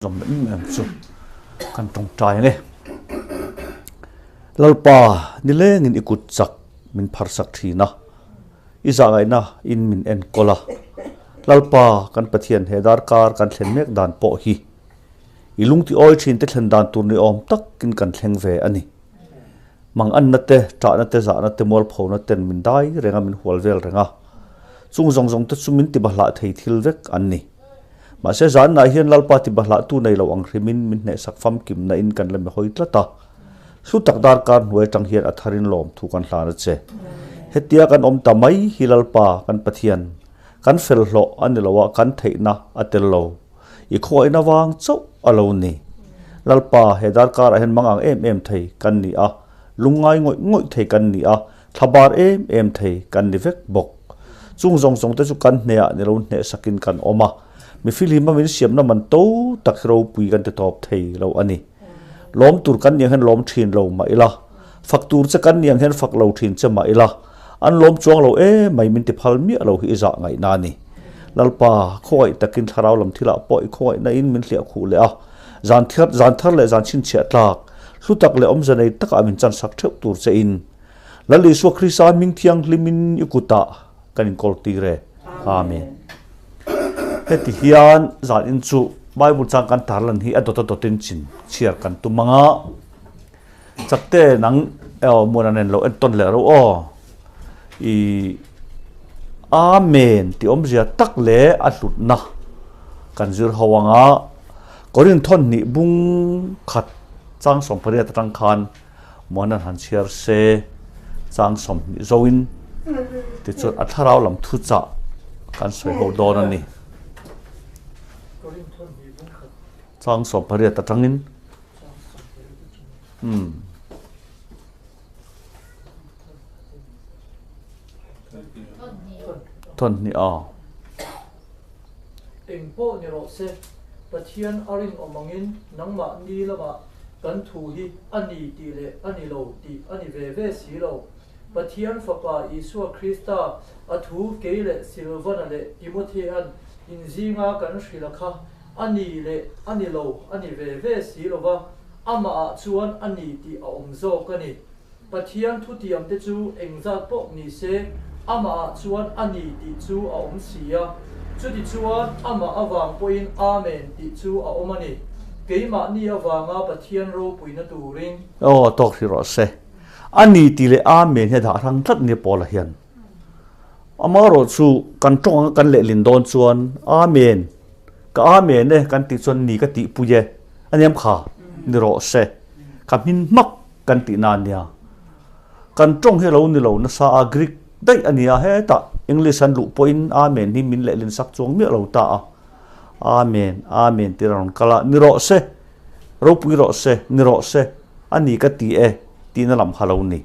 Zawm em em chu kan tawngtai ang e. Lalpa, nilengin i kut chak min pharsak thin a, i zahngaihna in min enkawl a. Lalpa, kan Pathian he darkar kan thlen mek dan pawh hi i lungti awi thin te thlen dan tur ni awm takin kan thleng ve a ni. Mang anna te, ṭahna te, zahna te, mualphona ten min dai reng a, min hual vel reng a. Chung zawng zawng te chu min tibahlah thei thil vek an ni. Mahse zanah hian Lalpa tibahlahtu nei lo ang hrimin min hnehsak famkimna in kan la mi hawi tlat a. Hlu tak darkar hnuai atang hian a tharin lawmthu kan hlan a che. Hetia kan awm ta mai hi Lalpa kan Pathian, kan fel hlawh a ni lo a, kan theihna a tel lo. I khawngaihna vang chauh a lo ni. Lalpa, he darkarah hian mang ang em em thei kan ni a, lungngai ngawih ngawih thei kan ni a, Thlabar em em thei kan ni vek bawk. Chung zawng zawng te chu kan hnehah ni lo hnehsakin kan awm a, mi fihlima min siamna man to tak hi ropui kan ti tawp thei lo a ni. Lawm tur kan niang hian lawm thin lo mah ila, fak tur che kan niang hian fak lo thin che mah ila, an lawm chuang lo em mai min ti phal miah lo hi i zah ngaihna a ni. Lalpa, khawngaih takin thlarau lam thilah pawh i khawngaihna in min hliah khuh leh a, zan zan thar leh zan chhinchhiah tlak, hlu tak leh awmze nei takah min chansak theuh tur che in, Lal Isua Krista hming thianghlimin i kutah kan inkawl tir e. Amen. Heti hian zan in chu Bible chang kan tarlan hi a dawt a dawtin chin chhiar kan tum anga chakte nang eo muan an en lo entawn leh ro aw i Amen ti awmzia tak leh a hlutna kan zir ho anga Korinthon hnih bung khat chang 18 atang khan Muanan han chhiar se, chang 20 zoin tichuan a thlarau lam thuchah kan sawi ho dawn a ni. Chang 18 atangin umm. Thawn hnih a. Eng pawh ni rawh se, Pathian a rinawm angin nangmah ni lamah kan thu hi a ni tih leh a ni lo tih a ni ve ve si lo. Pathian Fapa Isua Krista a thu kei leh Silvana leh Timothea'n inzinga kan hrilh a kha a ni leh a ni lo a ni ve ve si lo va, amahah chuan a ni tih a awm zawk a ni. Pathian thutiamte chu engzat pawh ni se, amahah chuan a ni tih chu a awm si a. Chutichuan, amah avang pawhin Amen tih chu a awm a ni. Keimahni avanga Pathian ropuina turin. Aw, tawk hrih rawh se. A ni tih leh Amen hi a dah hrang tlat nia Paula hian. Amaherawh chu kan tawng anga kan lehlin dawn chuan Amen, ka Amen e kan tih chuan ni ka tihpui e a niam kha ni rawh se. Ka hmin hmak. Kan tih na ania. Kan tawng hi lo ni lo nasa a, Greek daih a nia, hetah English an luh pawhin Amen hi min lehlin sak chuang miah lo ta a. Amen, Amen tih a rawn kal a, ni rawh se, ropui rawh se, ni rawh se, a ni ka ti e tihna lam kha lo ni.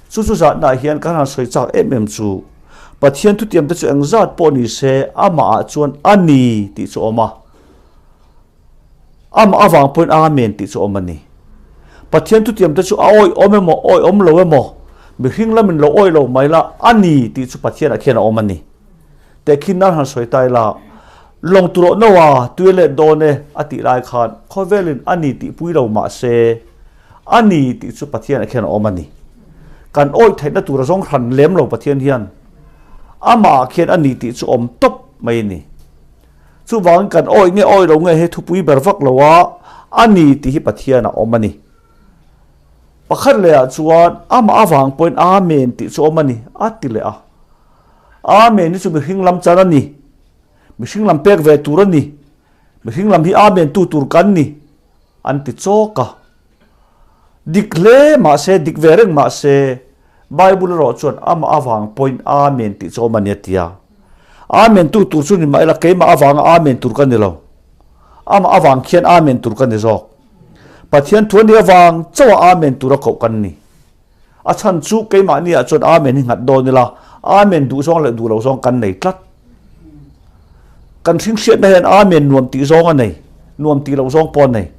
Chu chu zatnaah hian kan han sawi chak em em chu, Pathian thutiamte chu engzat pawh ni se, amahah chuan a ni tih chu a awm a. Amah avang pawhin Amen tih chu awm a ni. Pathian thutiamte chu a awih awm emaw, awih awm lo emaw, mihring lamin lo awih lo mai la, a ni tih chu Pathianah khian a awm a ni. Tehkhin nan han sawi ta ila, lawng tur awh no a, tui let dawn e a tih lai khan khawvelin a ni tih pui lo mah se, a ni tih chu Pathianah khian a awm a ni. Kan awih theihna tura zawng hran lem lo Pathian hian amahah khian a ni tih chu awm tawp mai a ni. Chuvangin kan awih nge awih lo nge hi thupui ber vak lo a, a ni tih hi Pathian a awm a ni. Pakhat lehah chuan amah avang pawhin Amen tih chu awm a ni, a ti leh a. Amen hi chu mihring lam chan a ni, mihring lam pek ve tur a ni, mihring lam hi Amen tu tur kan ni, an ti chawk a. Dik hle mahse, dik ve reng mahse, Bible erawh chuan amah avang pawhin Amen tih chu awm a ni a ti a. Amen tu tur chu ni mah ila keimah avanga Amen tur ka ni lo. Amah avang khian Amen tur ka ni zawk. Pathian thu a nih avang chauha Amen tura koh kan ni. A chhan chu keimahni ah chuan Amen hi nghat dawn ila, Amen duh zawng leh duh lo zawng kan nei tlat. Kan hringhriatna hian Amen nuam tih zawng a nei, nuam tih loh zawng pawh a nei.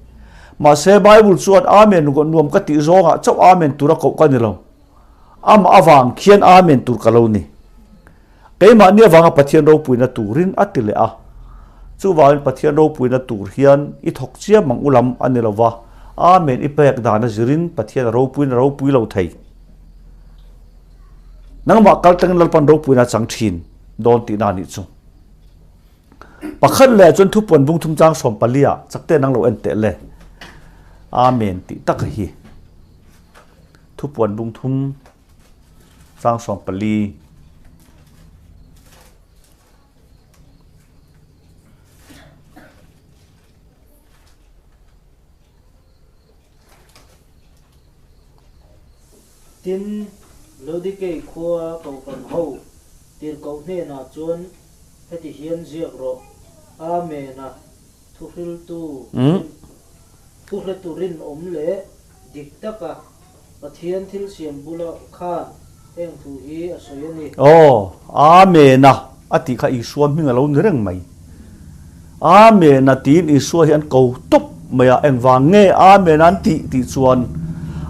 Mahse Bible chuan Amen nuam ka tih zawngah chauh Amen tura koh ka ni lo. Amah avang khian Amen tur ka lo ni. Keimahni avanga Pathian ropuina turin a ti leh a. Chuvangin Pathian ropuina tur hian i thawk chiam ang u lam a ni lo va, Amen i pek dan a zirin Pathian a ropuina ropui lo thei. Nangmah kal tlangin Lalpan ropuina a chang thin dawn tihna a nih chu. Pakhat leh chuan thupuan bung thum chang 14 ah chakte nang lo en teh le. Amen tih tak hi. Thupuan bung thum chang 14. Tin, Laodikei khua kohhran ho tirhkoh hnenah chuan heti hian ziak rawh, Amen a thuhriltu thuhretu rinawm leh dik taka Pathian thil siam bula khan heng thu hi a sawi a ni. Aw, Amen a a tih kha Isua hming a lo ni reng mai. Amen a tiin Isua hi an ko tawp mai a, engvang nge Amen a an tih tih chuan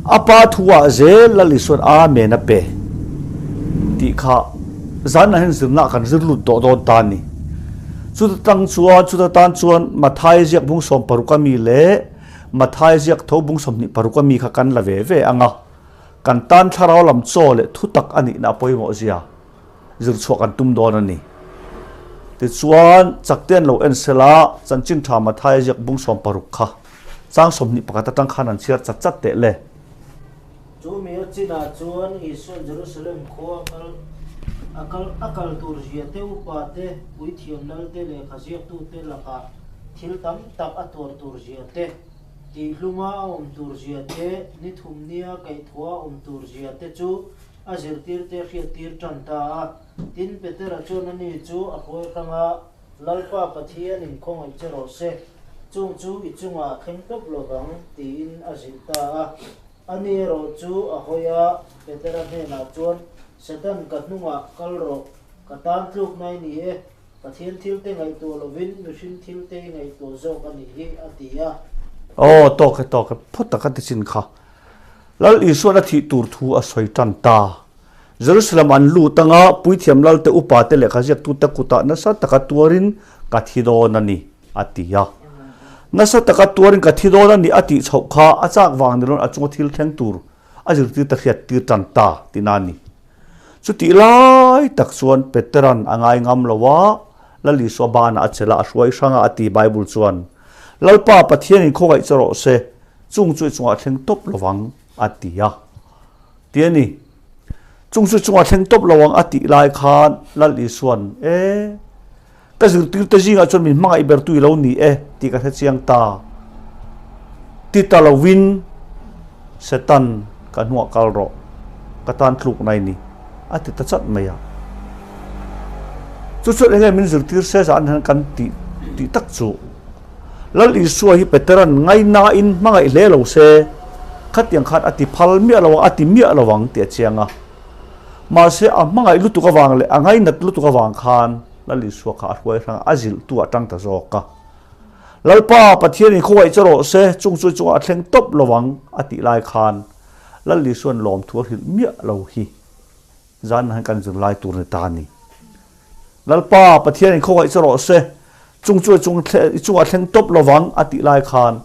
a Pa thu ah zel Lal Isua'n Amen a pe tih kha zanah hian zirna ah kan zir lut tawh dawn ta a ni. Chuta tang chuan chuta tan chuan Mathai ziak bung 16 a mi leh Mathai ziak tho bung 26 a mi kha kan la ve ve ang a, kan tan thlarau lam chaw leh thutak a nihna a pawimawh zia zir chhuah kan tum dawn a ni. Tichuan, chakte an lo en sel a, chanchin tha Mathai ziak bung 16 kha chang 21 atang khan an chhiar chat chat teh le. Chu mi a chinah chuan Isua'n Jerusalem khua kal a kal a kal tur zia te, upa te, puithiam lal te leh khaziaktute lakah thil tam tak a tuar tur zia te, tihhluma a awm tur zia te, ni thum nia kaihthua a awm tur zia te chu a zirtirte hriattir tan ta a. Tin, Petera chuan ani chu a hruai hrang a, Lalpa Pathianin khawngaih che rawh se, chung chu i chungah a thleng tawp lo vang, tiin a zilh ta a. Ani erawh chu a hawi a, Petera hnenah chuan, Satan, ka hnungah kal rawh, ka tan tlukna i ni e, Pathian thilte ngaihtuah lovin mihring thilte i ngaihtuah zawk a nih hi, a ti a. Aw, tawk e, tawk e, phawt taka ti chin kha. Lal Isua'n a thih tur thu a sawi tan ta. Jerusalem an lut anga puithiam lalte upate lehkha ziaktute kutah nasa taka tuarin ka thi dawn a ni, a ti a. Nasa taka tuarin ka thi dawn a ni a tih chhoh kha a chak vang ni loin a chunga thil thleng tur a zirtir ta hriat tir tan ta tihna a ni. Chutih lai tak chuan Petera'n a ngai ngam lo a, Lal Isua banah a chelh a, a hruai hrang a, a ti Bible chuan, Lalpa Pathianin khawngaih che rawh se, chung chu i chungah thleng tawp lo vang, a ti a. Ti a ni. Chung chu i chungah thleng tawp lo ang a tih lai khan Lal Isua'n, E, ka zirtirte zingah chuan min hmangaih ber tu i lo ni e tih ka hre chiang ta. Ti ta lovin Satan ka hnuah kal rawh, ka tan tlukna i ni, a ti ta chat mai a. Chu chuan enge min zirtir se zan hian kan tih tih tak chu. Lal Isua hi Petera'n ngainain hmangaih hle lo se, khatiang khan a ti phal miah lo ang, a ti miah lo ang tih a chiang a. Mahse, a hmangaih lutuk avang leh a ngainat lutuk avang khan Lal Isua kha a hruai hrang a, a zilhtu a tang ta zawk a. Lalpa, Pathianin khawngaih che rawh se, chung chu chungah a thleng tawp lo ang, a tih lai khan Lal Isua'n lawmthu a hrilh miah lo hi zan han kan zirlai tur ni ta a ni. Lalpa, Pathianin khawngaih che rawh se, chung chu i chungah a thleng tawp lo vang, a tih lai khan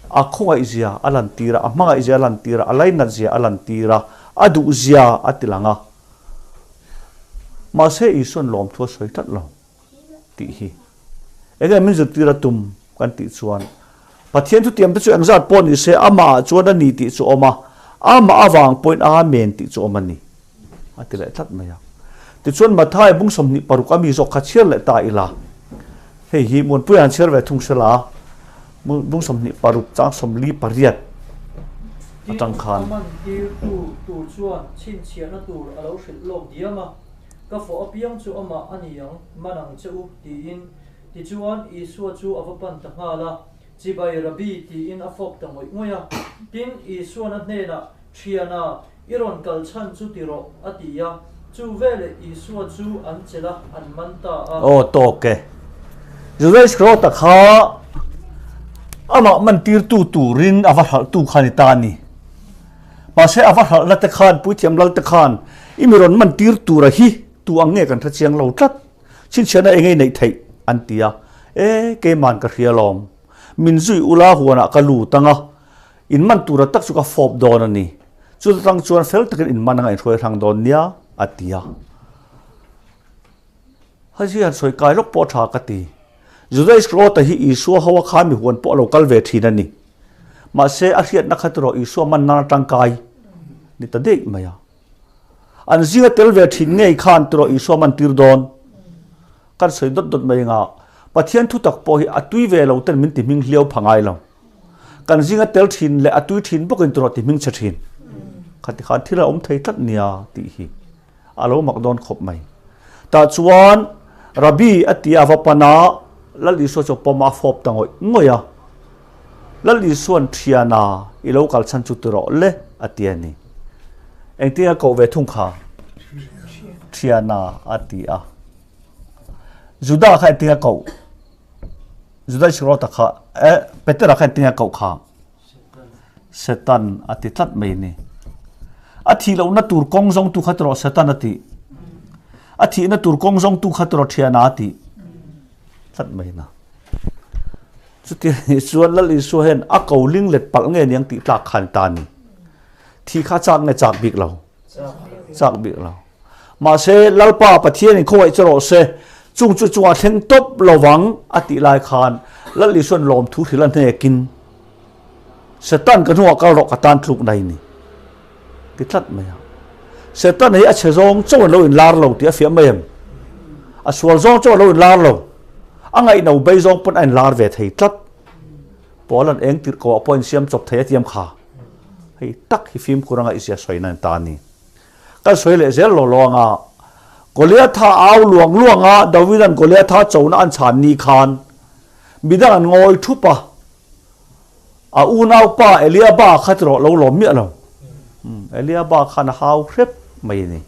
a khawngaih zia a lantir a, a hmangaih zia a lantir a, a lainat zia a lantir a, a duh zia a ti lang a. Mahse, Isua'n lawmthu a sawi tlat lo. tih hi enge min zirtir a tum kan tih chuan Pathian thutiam te chu engzat pawh ni se amah ah chuan a ni tih chu awm a, amah avang pawhin Amen tih chu awm a ni a ti leh tlat mai a. Tichuan Mathai bung 26 a mi zawk kha chhiar leh ta ila, hei hi Muanpuia han chhiar ve thung sela, bung 26 chang 48 atang khan. Tin, a man tirtu tur chuan chhinchhiahna tur a lo hrilh lawk diam a. Ka fawh apiang chu amah a ni ang, man ang che u, tiin. Tichuan, Isua chu a va pan ta nghal a, Chibai Rabbi, tiin a fawp ta ngawih ngawih a. Tin, Isuan a hnenah, Thiana, i rawn kal chhan chu ti rawh, a ti a. Chu veleh Isua chu an chelh a, an man ta a. Aw, tawk e. Juda Iskariota kha amah mantirtu turin a va hralhtu kha a ni ta a ni. Mahse a va hralhna te khan Puithiam Lal te khan i mi rawn man tir tura hi tu ang nge kan hre chiang lo tlat. Chhinchhiahna eng nge i neih theih? an ti a. E, keiman ka hria alawm. Min zui ula huanah ka lut ang a, in man tura tak chu ka fawp dawn a ni. Chuta tang chuan fel takin in man anga in hruai hrang dawn nia, a ti a. Hei hi han sawi kai lawk pawh a tha ka ti. Juda Iskariota hi Isua ho a khan mi huan pawh a lo kal ve thin a ni. Mahse, a hriatna kha erawh Isua man nan a tangkai ni ta daih mai a. An zinga tel ve thin ngei khan tiraw Isua man tir dawn? Kan sawi dawt dawt mai anga Pathian thutak pawh hi a tui ve lo ten min ti hming hliau pha ngai lo. Kan zinga tel thin leh a tui thin bawkin tiraw ti hming chhe thin. Khati khan thil a awm thei tlat nia tih hi a lo mak dawn khawp mai. Tah chuan Rabbi a ti a va pan a, Lal Isua chu pawm a fawp ta ngawih ngawih a. Lal Isua'n thiana i lo kal chhan chu ti rawh le a ti a ni. Engtin a koh ve thung kha? Thiana a ti a. Juda kha engtin a koh? Juda Iskarota kha eh Petera kha engtin a koh kha? Setan a ti tlat mai ni. A thih lohna tur kawng zawngtu kha ti rawh Setan a ti. A thihna tur kawng zawngtu kha ti rawh thiana a ti tlat mai na. Chuti anih chuan Lal Isua hian a ko ling let palh nge niang tih tlak khan ta ni. Thi kha chak nge chak bik lo? Chak bik lo. Mahse Lalpa Pathian in khawngaih che rawh se, chung chu chungah thleng tawp lovang a tih lai khan Lal Isua'n lawmthu hrilh a hnekin Satan ka hnungah kal rawh ka tan tluk nai ni ti tlat mai a. Satan hi a chhe zawng chauh an lo inlar lo tih a fiah mai em? A sual zawng chauh a lo inlar lo. A ngaihno bei zawng pawn a inlar ve thei tlat. Paul an eng tirh ko ah pawh a insiam chawp thei a tiam kha. Hei tak hi fimkhur a ngaihzia sawina an ta a ni. Kan sawi leh zel lo lo anga Goliatha au luang luang a Davida'n Goliatha chona an chhan ni khan midang an ngawi thup a. A unaupa Eliaba kha ti rawh lo lawm miah lo. Eliaba khan a hau hrep mai a ni.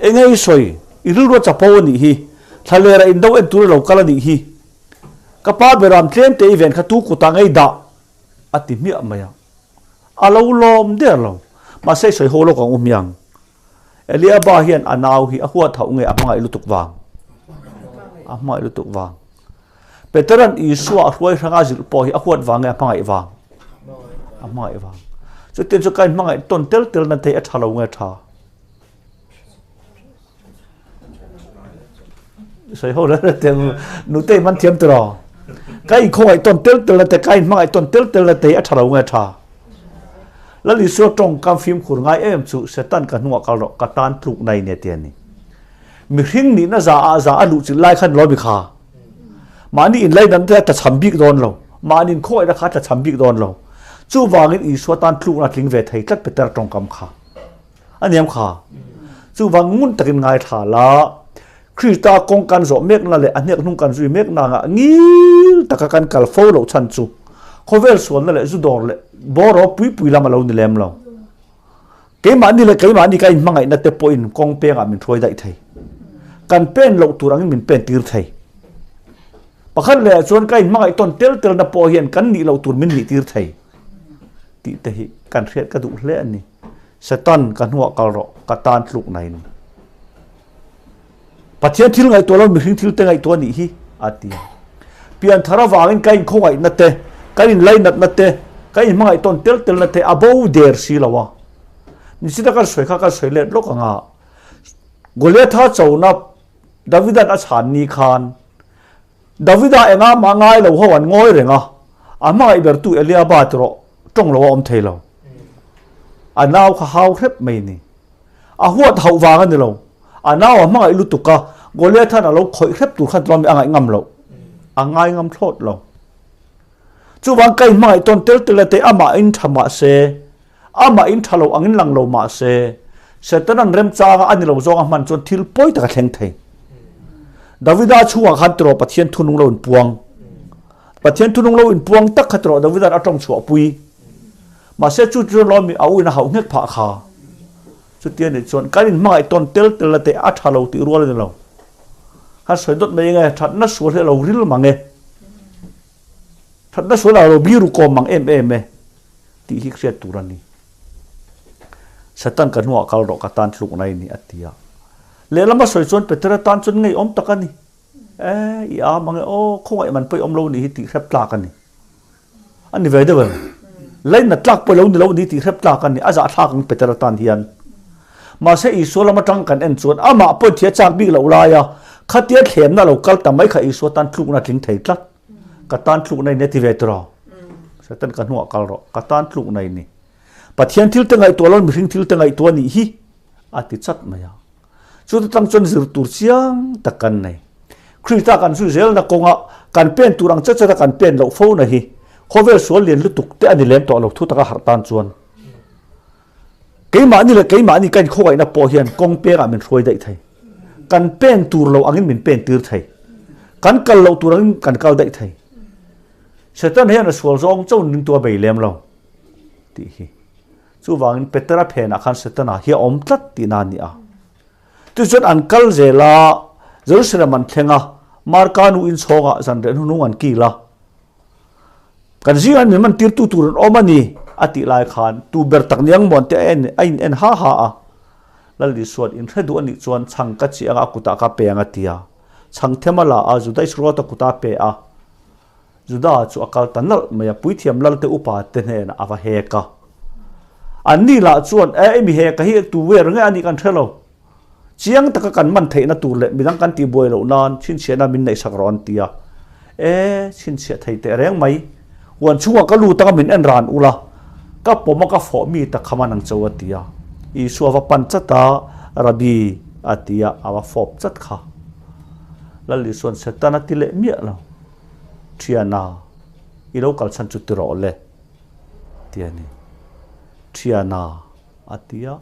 Enge i sawi? I rilru a chapo a nih hi. Thlalera indo en tur i lo kal a nih hi. Ka pa beram tlem te i ven kha tu kutah ngei dah a ti hmiah mai a. A lo lawm der lo. Mahse i sawi ho lawk ang u hmiang. Eliaba hian a nau hi a huat hauh nge a hmangaih lutuk vang? A hmangaih lutuk vang. Petera'n Isua a hruai hranga zilh pawh hi a huat vang nge a hmangaih vang? A hmangaih vang. Chutin chu ka inhmangaih tawn tel tel na thei a tha lo nge tha? Sawi ho reng reng teng nute man thiam tiraw? Ka inkhawngaih tawn tel tel na te ka inhmangaih tawn tel tel na te hi a tha lo nge tha? Lal Isua tawngkam fimkhur ngai em chu Satan ka hnungah kal rawh ka tan tluk nai nia ti a ni. Mihring nihna za ah za a luh chilh lai khan lawmi kha mahni inlaidam te a tlachham bik dawn lo, mahni inkhawngaihna kha a tlachham bik dawn lo. Chuvangin Isua tan tlukna a tling ve thei tlat Peter tawngkam kha a niam kha. Chuvang ngun takin ngaithla la, Krista kawng kan zawh mekna leh a hnek hnung kan zui mekna angah ngil taka kan kal fo loh chhan chu khawvel sualna leh zu dawr leh bawraw pui pui lam a lo ni lem lo. Keimahni leh keimahni ka inhmangaihna te pawhin kawng pengah min hruai daih thei. Kan pen loh tur angin min pen tir thei. Pakhat lehah chuan ka inhmangaih tawn tel telna pawh hian kan nih loh tur min nih tir thei tih te hi kan hriat ka duh hle a ni. Satan ka hnuah kal rawh, ka tan tluk nain. Pathian thil ngaihtuah lo mihring thil te ngaihtuah a nih hi a ti a. Pianthar avangin ka inkhawngaihna te, ka inlainatna te, ka inhmangaih tawn tel telna te a bo der si lo a. Nichina kan sawi kha kan sawi let lawk ang a, Goliatha chona Davida'n a chhan ni khan Davida enga mah ngai lo ho an ngawi reng a, a hmangaih bertu Eliaba tiraw tawng lo a awm thei lo. A nau kha hau hrep mai ni. A huat hauh vang a ni lo. A nau a hmangaih lutuk a, Goliath khan a lo khawih hrep tur khan tlawm hi a ngaih ngam loh. A ngai ngam thlawt lo. Chuvang ka inhmangaih tawn tel tel a te amah in tha mah se, amah in tha lo angin lang lo mah se, Setanan remchanga a ni lo zawng a hman chuan thil pawi tak a thleng thei. Davida chhungah khan tiraw Pathian thunung lo inpuang. Pathian thunung lo inpuang tak kha tiraw Davida'n a tawng chhuahpui. Mahse chu chu lawmi a uin a hauh nghek phah kha. Chutia nih chuan kan inhmangaih tawn tel tel na te a tha lo tih rual a ni lo. Kan sawi dawt mai nge thatna sual hi a lo ril mang e. Thatna sual a lo biru kawm mang em em e tih hi hriat tur a ni. Satan ka hnuah kal rawh ka tan tluk nai ni a ti a. Lehlam a sawi chuan Petera tan chuan ngeiawm tak a ni. E, i a mang e aw, khawngaih man pawih awm lo nih hi tih hrep tlak a ni. A ni ve deuh em? Lainat tlak pawh lo ni lo ni tih hrep tlak a ni. A zahthlak ang Petera tan hian. Mahse Isua lam atang kan en chuan amah pawhin thia chak bik loh laia khatia thlemna lo kal ta mai kha Isua tan tlukna a tling thei tlat. Ka tan tlukna i ni a ti ve tiraw? Satan ka hnuah kal rawh. Ka tan tlukna i ni. Pathian thil te ngaihtuah lo mihring thil te ngaihtuah nih hi a ti chat mai a. Chuta tang chuan zir tur chiang tak kan nei. Krista kan zui zelna kawnga kan pen tur ang chat chat a kan pen loh fo na hi khawvel sual lian lutuk te a ni lem tawh lo thu taka harh tan chuan keimahni leh keimahni ka inkhawngaihna pawh hian kawng pengah min hruai daih thei. Kan pen tur lo angin min pen tir thei. Kan kal loh tur angin kan kal daih thei. Satan hian a sual zawng chauh ringtu a bei lem lo tih hi. Chuvangin Petera phenah khan Setana hi a awm tlat tihna a ni a. Tichuan an kal zel a, Jerusalem an thleng a, Marka nu inchhawngah zanriah hnuhnung an kil a. Kan zingah min man tirtu tur an awm a ni a tih lai khan tu ber tak niang mawn te a en a in en ha ha a. Lal Isua'n inhre duh a nih chuan chhang ka chi anga a kutah ka pe ang a ti a. Chhang them a la a, Juda Isruata kutah a pe a. Juda chu a kal ta nalh mai a, puithiam lalte upa te hnenah a va hek a. Anni lah chuan, E, i mi heka hi tu wer nge a nih kan hre lo. Chiang taka kan man theihna tur leh midang kan tihbuai loh nan chhinchhiahna min neihsak rawh an ti a. E, chhinchhiah thei teh reng mai. Huan chhungah ka lut anga min en ran ula, ka pawm a ka fawh mi tak kha man ang cho a ti a. Isua va pan chat a, Rabbi a ti a, a va fawp chat kha. Lal Isua'n Satan a ti leh miah lo. Thiana, i lo kal chhan chu ti rawh le, ti a ni. Thiana, a ti a.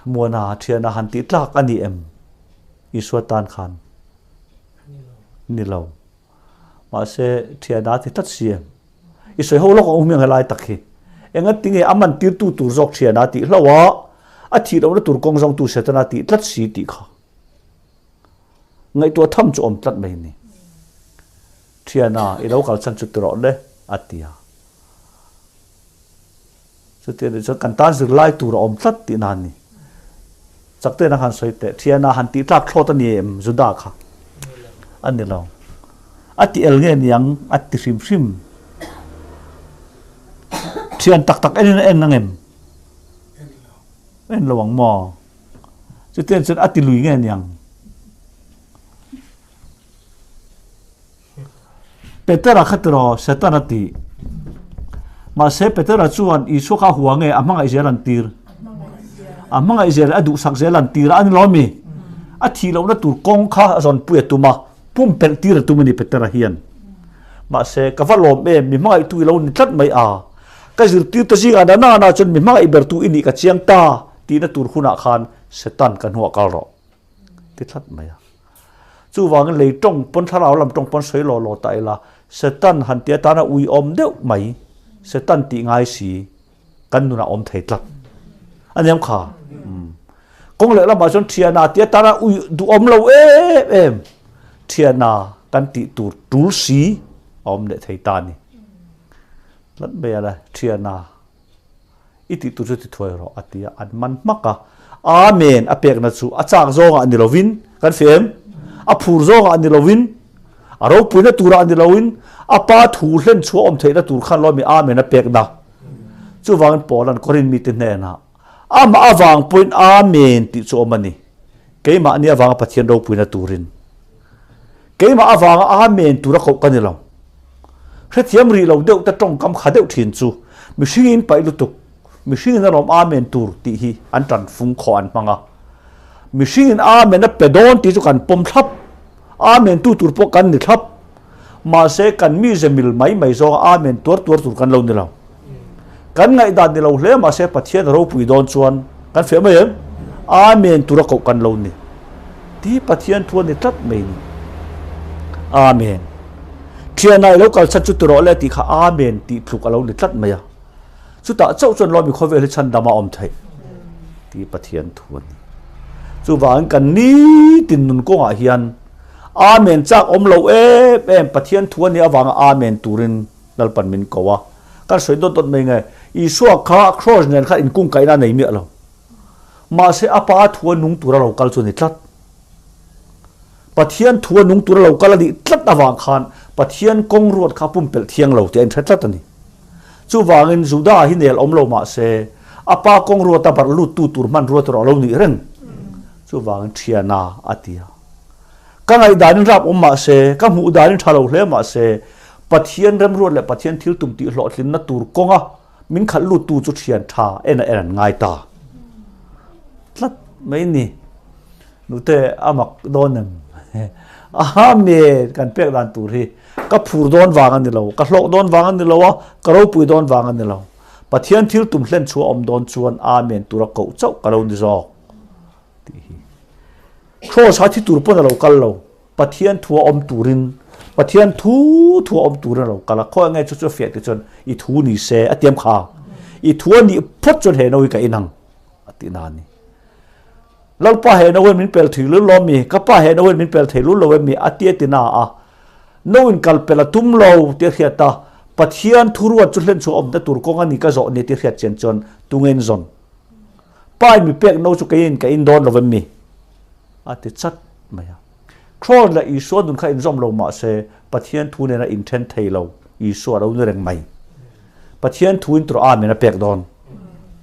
Muana, Thiana han tih tlak a ni em? Isua tan khan ni lo. Mahse, Thiana a ti tlat si em? I sawi ho lawk ang u hmiang helai tak hi. Engati nge a man tirtu tur zawk Thiana tih hlauh a, a thih lohna tur kawng zawngtu Setana tih tlat si tih kha. Ngaihtuah tham chu awm tlat mai a ni. Thiana, i lo kal chhan chu ti rawh le, a ti a. Chuti a nih chuan kan tan zirlai tur a awm tlat tihna a ni. Chaktein a han sawi teh, Thiana han tih tlak thlawt a ni em Juda kha? A ni lo. A ti el nge niang a ti hrim hrim. Thian tak tak enin a en ang em? En lo ang maw? Chutiang chuan a ti lui nge niang? Petera kha tiraw Satan a ti. Mahse Petera chuan Isua kha a hua nge a hmangaih zel an tir? A hmangaih zel a duhsak zel an tir a ani lo mi? A thih lohna tur kawng kha a zawnpui a tum a, pumpelh tir a tum a ni Petera hian. Mahse ka va lawm em mi hmangaihtu i lo ni tlat mai a. Ka zirtirte zingah na nana chuan mi hmangaih bertu i nih ka chiang ta. Tihna tur hunah khan Satan ka hnuah kal rawh ti tlat mai a. Chuvangin lei tawng pawn thlarau lam tawng pawn sawi law law ta ila Satan han ti atana ui awm deuh mai Satan tih ngai si kan nunah awm thei tlat a niam kha. Kawng leh lamah chuan thiana ti atana ui duhawm lo em em thiana kan tih tur tul si a awm leh thei ta a ni. Tlat mai a la thiana. I tih tur chu ti thuai rawh, a ti a, an man hmak a. Amen a pekna chu a chak zawngah ni lovin, kan hria em? A phur zawngah ni lovin, a ropuina turah ni loin, a pa thu hlen chhuah awm theihna tur khan lawmi Amen a pekna. Chuvangin Paula'n Korin mite hnenah, Amah avang pawhin Amen tih chu awm a ni, keimahni avanga Pathian ropuina turin. Keimah avanga Amen tura koh ka ni lo. Hrethiam rih lo deuh te tawngkam kha deuh thin chu mihringin paih lutuk, mihringin a lawm Amen tur tih hi an tan fung khawh an hmang a. Mihringin Amen a pe dawn tih chu kan pawm thlap, Amen tu tur pawh kan ni thlap. Mahse kan mize mil mai mai zawnga Amen tuar tuar tur kan lo ni lo. Kan ngaihdan ni lo hle mahse Pathian a ropui dawn chuan kan fiah mai em? Amen tura koh kan lo ni. Ti Pathian thu a ni tlat mai ni. Amen. Thianah i lo kal chhan chu ti rawh le tih kha Amen tih tluk a lo ni tlat mai a. Chutah chauh chuan Lawmi khawvel hi chhandam a awm theih ti Pathian thu a ni. Chuvangin kan nitin nun kawngah hian Amen chak awm lo em em Pathian thu a nih avanga Amen turin Lalpan min ko a. Kan sawi dawt dawt mai nge Isua kha cross nen khan inkungkaihna a nei miah lo. Mahse a pa thua nung tura lo kal chu a ni tlat. Pathian thua nung tura lo kal a nih tlat avang khan Pathian kawng ruat kha pumpelh thiang lo tih a inhre tlat a ni. Chuvangin Juda hi nel awm lo mah se a pa kawng ruata barh luttu tur hmanrua tur a lo nih reng. Chuvangin thiana a ti a. Ka ngaihdanin rap awm mah se, ka hmuh danin tha lo hle mah se, Pathian remruat leh Pathian thil tum tih hlawhtlinna tur kawnga min khalh luttu chu thian tha en a en an ngai ta tlat mai ni. Nute a mak dawn em? Amen! Kan pek dan tur hi ka phur dawn vang a ni lo, ka hlawk dawn vang a ni lo a, ka ropui dawn vang a ni lo. Pathian thil tum hlen chhuah awm dawn chuan Amen tura koh chauh ka lo ni zawk tih hi. Kraws a thi tur pawn a lo kal lo, Pathian thua awm turin, Pathian thu thua awm turin a lo kal a, khawi nge chu chu a fiah tih chuan i thu ni se a tiam kha, i thu a nih phawt chuan he no hi ka inang a tih na a ni. Lalpa he no in min pel thui lul lo mi, ka pa he no in min pel thei lul lo em mi a ti a ti na a, no in kal pel a tum lo tih a hriat a, Pathian thu ruat chu hlen chhuah awmna tur kawng a ni ka zawh ni tih a hriat chian chuan tunge in zawn? Pa in mi pek no chu keiin ka in dawn lo em mi? A ti chat mai a. Kraws leh Isua nun kha inzawm lo mah se Pathian thu nena inthen thei lo Isua a lo ni reng mai. Pathian thu in tur Amen a pek dawn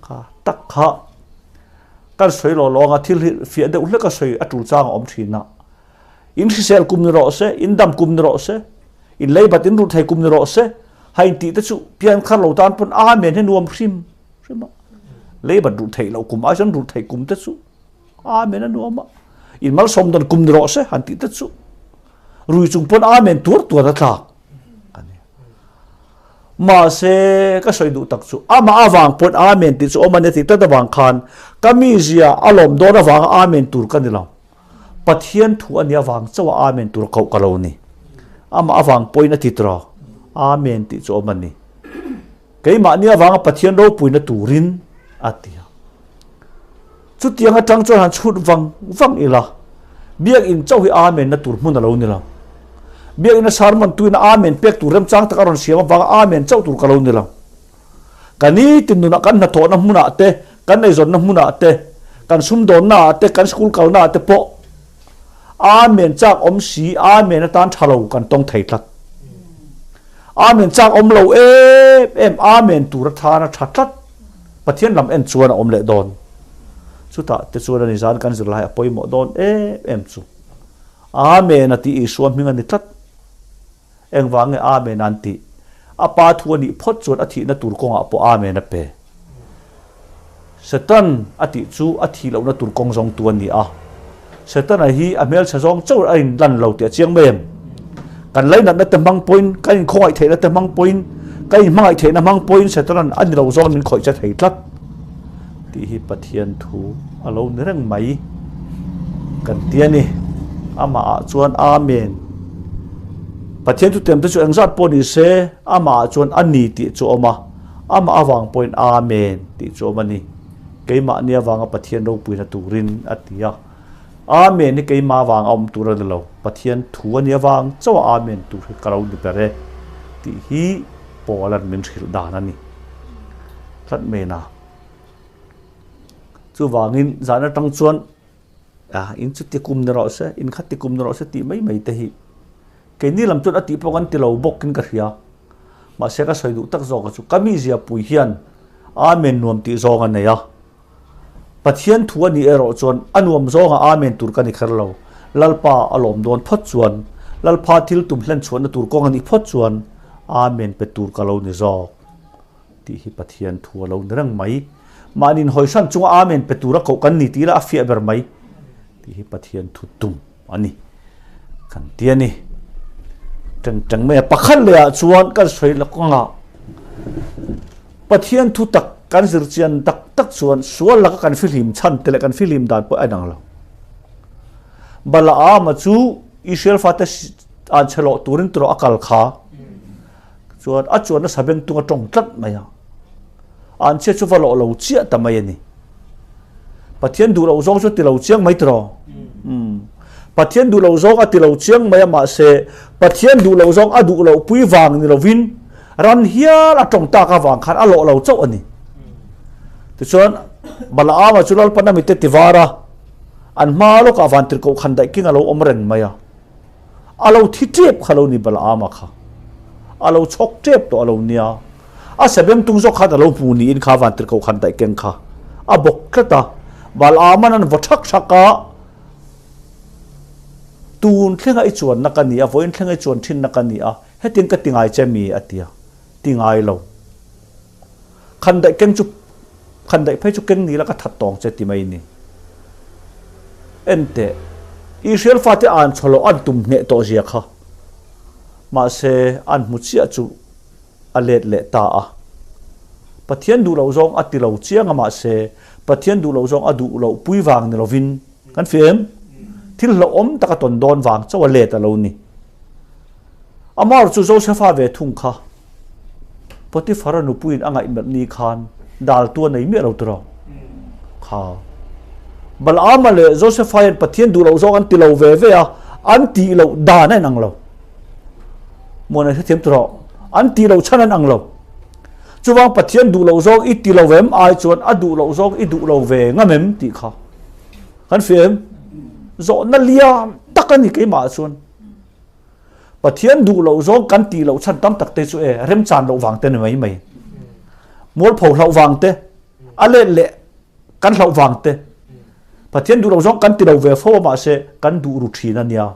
kha tak kha kan sawi lo lawng a, thil hi fiah deuh hlek a sawi a tul chang a awm thin a. In hrisel kum ni rawh se, in dam kum ni rawh se, in leibat in rulh thei kum ni rawh se, ha in tih te chu pian khar lo tan pawn Amen hi nuam hrim hrim a. Leibat rulh theih loh kum ai chuan rulh theih kum te chu Amen a nuam a. In malsawm dawn kum ni rawh se han tih te chu rui chung pawn Amen tuar tuar a tlak a ni. Mahse ka sawi duh tak chu amah avang pawn Amen tih chu awm a ni tih tlat avang khan ka mizia a lawm dawn avanga Amen tur ka ni lo. Pathian thu a nih avang chauh a Amen tur koh ka lo ni. Amah avang pawhin a ti tawh Amen tih chu awm a ni. Keimahni avanga Pathian ropuina turin a ti a. Chutiang atang chuan han chhut vang vang ila, Biakinn chauh hi Amen na tur hmun a lo ni lo. Biakinn a sermon tuin a Amen pek tur remchang tak a rawn siam avanga Amen chauh tur ka lo ni lo. Ka nitin nunah kan hnathawhna hmunah te, kan eizawnna hmunah te, kan sumdawnna ah te, kan school kalna ah te pawh Amen chak awm si, Amen atan tha lo kan tawng thei tlat. Amen chak awm lo em em, Amen tur a than a tha tlat. Pathian lam en chuan a awm leh dawn. Chutah te chuan a ni zan kan zirlai a pawimawh dawn em em chu. Amen a tih Isua hming a ni tlat. Engvang nge Amen an tih? A pa thu a nih phawt chuan a thihna tur kawngah pawh Amen a pe. Satan a tih chu a thih lohna tur kawng zawngtu a ni a. Setana hi a hmelchhe zawng chauh a inlan lo tih a chiang mai em? Kan lainatna te hmang pawhin, kan inkhawngaih theihna te hmang pawhin, kan inhmangaih theihna hmang pawhin Setana'n a ni lo zawng min khawih che thei tlat tih hi Pathian thu a lo ni reng mai kan ti a ni. Amahah chuan Amen. Pathian thutiam te chu engzat pawh ni se, amahah chuan a ni tih chu a awm a. Amah avang pawhin Amen tih chu awm a ni. Keimahni avanga Pathian ropuina turin a ti a. Amen hi keimah avang a awm tur a ni lo. Pathian thu a nih avang chauh a Amen tur hi ka lo ni ber e tih hi Paula'n min hrilh dan a ni tlat mai na. Chuvangin zan atang chuan a in chu ti kum ni rawh se, in kha ti kum ni rawh se tih mai mai te hi keini lam chuan a tih pawh kan ti lo bawkin ka hria. Mahse ka sawi duh tak zawk a chu ka mizia pui hian Amen nuam tih zawng a nei a. Pathian thu a nih erawh chuan a nuam zawnga Amen tur ka ni kher lo. Lalpa a lawm dawn phawt chuan, Lalpha thil tum hlen chhuahna tur kawng a nih phawt chuan Amen pe tur ka lo ni zawk tih hi Pathian thu a lo ni reng mai. Mahni inhawisan chunga Amen pe tura koh kan ni tih lah a fiah ber mai tih hi Pathian thu tum a ni. Kan ti a ni. Teng teng mai a. Pakhat leh ah chuan kan sawi la kawngah Pathian thu tak kan zir chian tak tak chuan sual laka kan fihlim chhan te leh kan fihlim dan pawh a inang lo. Balaama chu Israel fate an chhe loh turin tawh a kal kha chuan a chuan a sabeng tung a tawng tlat mai a. An chhia chu va lawh lo chiah ta mai a ni. Pathian duh loh zawng chu ti lo chiang mai tiraw? Umm. Pathian duh loh zawng a ti lo chiang mai a mahse Pathian duh loh zawng a duh loh pui vang ni lovin ran hial a tawng tak avang khan a lawh lo chauh a ni. Tichuan. Balaama chu Lalpan a mite ti var a, an hma lawkah vantirhkoh khandaih king a lo awm reng mai a. A lo thi tep kha lo ni Balaama kha. A lo chhawk tep tawh a lo nia. A sebeng tung zawk khan a lo hmu niin kha vantirhkoh khandaih keng kha a bawk tlat a. Balaama'n an vaw thak thak a, Tun thlenga i chuanna ka ni a, vawiin thlenga i chuan thinna ka ni a, hetiang ka ti ngai che mi? a ti a. Ti ngai lo. Khandaih keng chu khandaih phei chu keng ni la ka that tawng che ti mai ni. Enteh, Israel fate an chhaw loh an tum hneh tawh zia kha. Mahse, an hmu chiah chu a let leh ta a. Pathian duh loh zawng a ti lo chiang a mahse, Pathian duh loh zawng a duh loh pui vang ni lovin kan fim thil hlauhawm tak a tawn dawn vang chauh a let a lo ni. Amar chu Josefa ve thung kha Potiphar-a nupuiin a ngaihmelh ni khan daltu a nei miah lo tiraw? Kha. Balaama leh Josefa hian Pathian duh loh zawng an ti lo ve ve a, an tih loh dan a inang lo. Muan an hrethiam tiraw? An tih loh chhan a inang lo. Chuvang Pathian duh loh zawng i ti lo em ai chuan a duh loh zawng i duh lo ve ngam em tih kha kan hria em? Zawhna lian tak a ni keimah chuan. Pathian duh loh zawng kan tih loh chhan tam tak te chu e remchan loh vang te ni mai mai. Mualpho hlauh vang te, a let leh kan hlauh vang te. Pathian duh loh zawng kan ti lo ve fo a mahse kan duh ru thin a nia.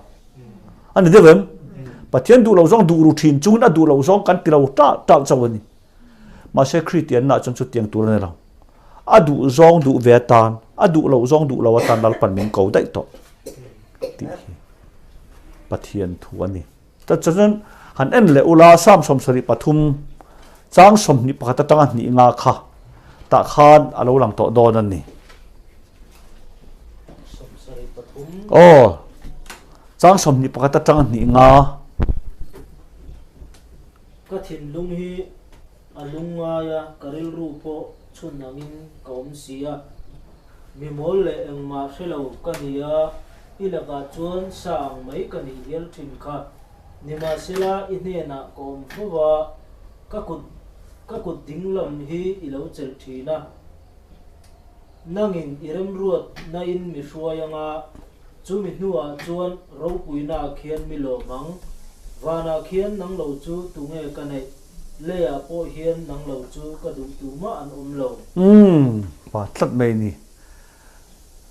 A ni deuh em? Pathian duh loh zawng duh ru thin chungin a duh loh zawng kan ti lo ṭalh ṭalh chauh a ni. Mahse Kristianna chuan chutiang tur a ni lo. A duh zawng duh ve atan, a duh loh zawng duh lo atan Lalpan min ko daih tawh. Tih hi Pathian thu a ni. Ta chuan han en leh ula Psalm 73 chang 21 atanga hnih nga kha tah khan a lo lang tawh dawn a ni. Aw, chang 21 atanga hnih nga. Ka thinlung hi a lungngai a, ka rilru pawh chhun angin ka awm si a. Mi mawl leh engmah hre lo ka ni a, i lakah chuan sa ang mai ka nih hial thin kha. Nimahsela i hnenah ka awm fo va, ka kut ka kut ding lam hi i lo chelh thin a. Nangin i remruat na in mi hruai anga, chumi hnuah chuan ropuina ah khian mi lawm ang. Vanah khian nang lo chu tunge ka neih? Leiah pawh hian nang lo chu ka duh tumah an awm lo. Umm, pa tlat mai ni.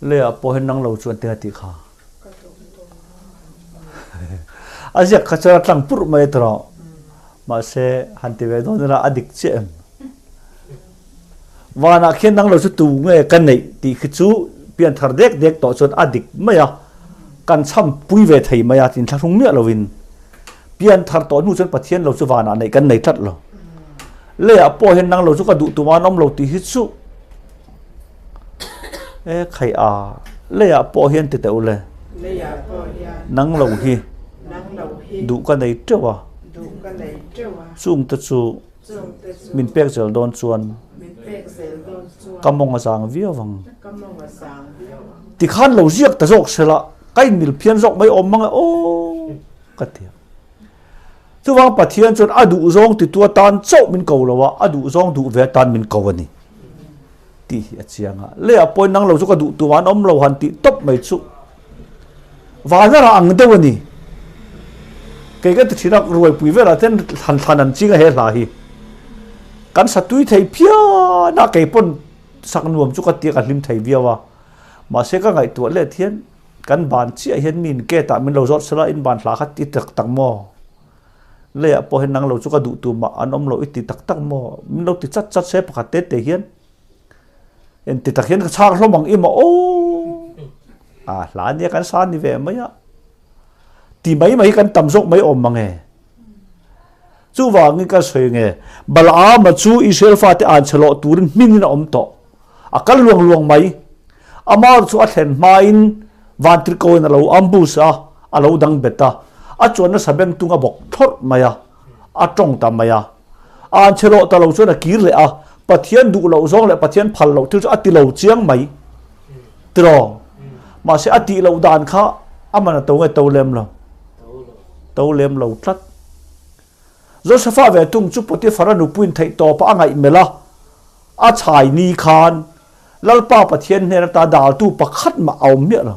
Leiah pawh hian nang lo chu an ti a tih kha. A ziak kha chuan a tlang purh mai tawh. Mahse, han ti ve dawn ila a dik chiah em? Vanah khian nang lo chu tu nge ka neih tih khi chu pianthar dek dek tawh chuan a dik mai a, kan chham pui ve thei mai a, inthlahrung miah lovin. Pianthar tawh hnu chuan Pathian lo chu vanah neih kan nei tlat lo. Leiah pawh hian nang lo chu ka duh tum an awm lo tih hi chu e khai a leiah pawh hian ti teh ule nang lo hi duh ka nei teuh a chung te chu min pek zel dawn chuan ka mawng a zang viau ang tikhan lo ziak ta zawk sela ka inmil phian zawk mai awm mang e aw ka ti a. Chuvang Pathian chuan a duh zawng titu atan chauh min ko lo a, a duh zawng duh ve atan min ko a ni tih hi a chiang a. Leiah pawhin nang lo chu ka duh tumah an awm lo han tih tawp mai chu vanara ang deuh a ni. Kei ka ti thin a, ruaipui velah ten thlan thlan an ching a he hla hi. Kan sa tui thei phian a, kei pawn sak nuam chu ka ti a, ka hlim thei viau a. Mahse ka ngaihtuah let hian Kan ban chiah hian mi in gate ah min lo zawt sela in ban hla kha ti tak tak maw? Leiah pawh hian nang lo chu ka duh tur mah an awm lo i ti tak tak maw? Min lo ti chat chat se pakhat te te hian en ti tak hian ka chhak hlawm ang i maw aw a hla nia kan sa ni ve mai a ti mai mai kan tam zawk mai awm mang e chuvangin ka sawi nge Balaama chu Israel fate an chhe loh turin hmingin a awm tawh A kal luang luang mai. Amar chu a thlen hmain Vantirhkoin a lo ambush a, a lo dang bet a. A chuan nasa beng tung a bawk thlawrh mai a, a tawng ta mai a. A an che lawh ta lo chuan a kir leh a, Pathian duh loh zawng leh Pathian phal loh thil chu a ti lo chiang mai. Tiraw? Mahse a tih loh dan kha a man a to nge to lem lo? To lem lo tlat. Josefa ve tung chu Potiphar-a nupuiin theihtawpah a ngaihmelh a, a chhai ni khan Lalpa Pathian hnen ata daltu pakhat mah a awm miah lo.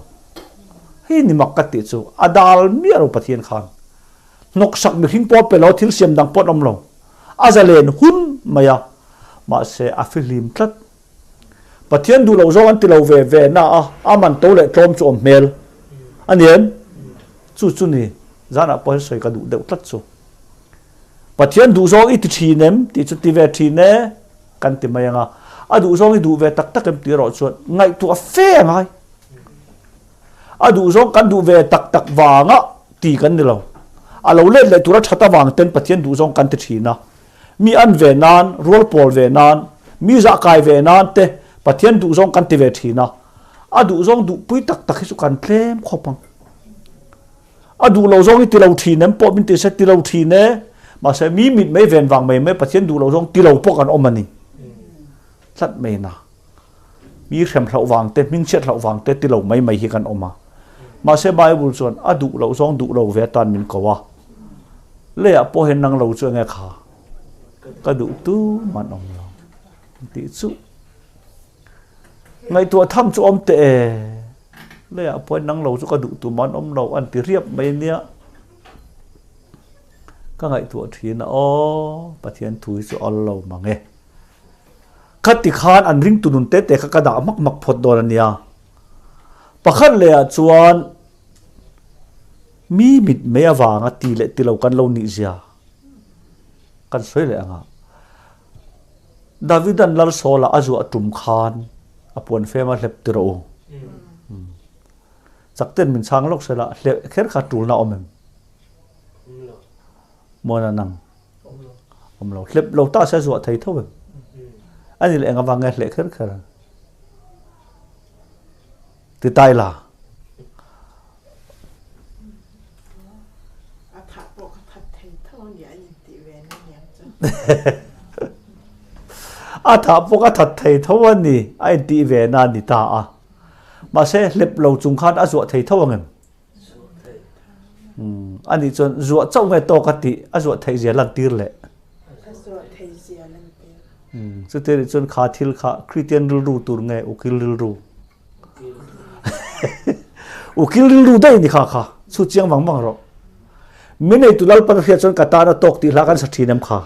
Hei ni mak ka tih chu, a dal miah lo Pathian khan. Hnawksak mihring pawh a pe lo, thil siam dang pawh an awm lo. A zalen hun mai a, mahse a fihlim tlat. Pathian duh loh zawng an ti lo ve ve na a, a man to leh tlawm chu awm hmel a ni em? Chu chu ni, zanah pawh hian sawi ka duh deuh tlat chu. Pathian duh zawng i ti thin em tih chu ti ve thin e kan ti mai ang a, a duh zawng i duh ve tak tak em tih erawh chuan ngaihtuah fe a ngai. A duh zawng kan duh ve tak tak vanga ti kan ni lo. A lo let leh tura that avang ten Pathian duh zawng kan ti thin a. Mi an ve nan, rual pawl ve nan, mi zah kai ve nan te Pathian duh zawng kan ti ve thin a. A duh zawng duhpui tak tak hi chu kan tlem khawp ang. A duh lo zawng hi ti lo thin em pawh min ti se ti lo thin e. Mahse mi mit mai ven vang mai mai Pathian duh lo zawng ti lo pawh kan awm a ni. Tlat mai na. Mi hrem hlauh vang te, hmingchhiat hlauh vang te ti lo mai mai hi kan awm a. Mahse Bible chuan a duh loh zawng duh lo ve atan min ko a. Leiah pawh hian nang lo chu enge kha? Ka duh tu man awm lo. Tih chu ngaihtuah tham chu awm teh e. Leiah pawh hian nang lo chu ka duh tu man awm lo an ti riap mai nia. Ka ngaihtuah thin a aw Pathian thu hi chu awl lo mang e. Khati khan an ringtu nun te te kha ka dah hmak hmak phawt dawn a nia. Pakhat lehah chuan mi mit mei avanga ti leh ti lo kan lo nih zia kan sawi leh ang a. Davidan Lal Saula a zuah tum khan a puan fem a hlep ti rawh u. Chakten min chhang lawk sela hlep kher kha tulna awm em? Muana nang. Awm lo. Hlep lo ta se zuah thei tho em? Ani leh engavang nge hleh kher kher? Ti tai la. A thah pawh ka that thei tho a ni a intih ve na niang chu. A thah pawh ka that thei tho a ni a intih ve na ni ta a. Mahse hlep lo chung khan a zuah thei tho ang em? A nih chuan zuah chauh nge tawk a tih a zuah theih zia lantir leh. A zuah theih zia lantir. Chuti nih chuan kha thil kha Kristian rilru tur nge ukil rilru? Ukil rilru daih ni kha kha chu chiang vang vang rawh. Min neitu Lalpan a hriat chuan ka tan a tawk tih hla kan sa thin em kha.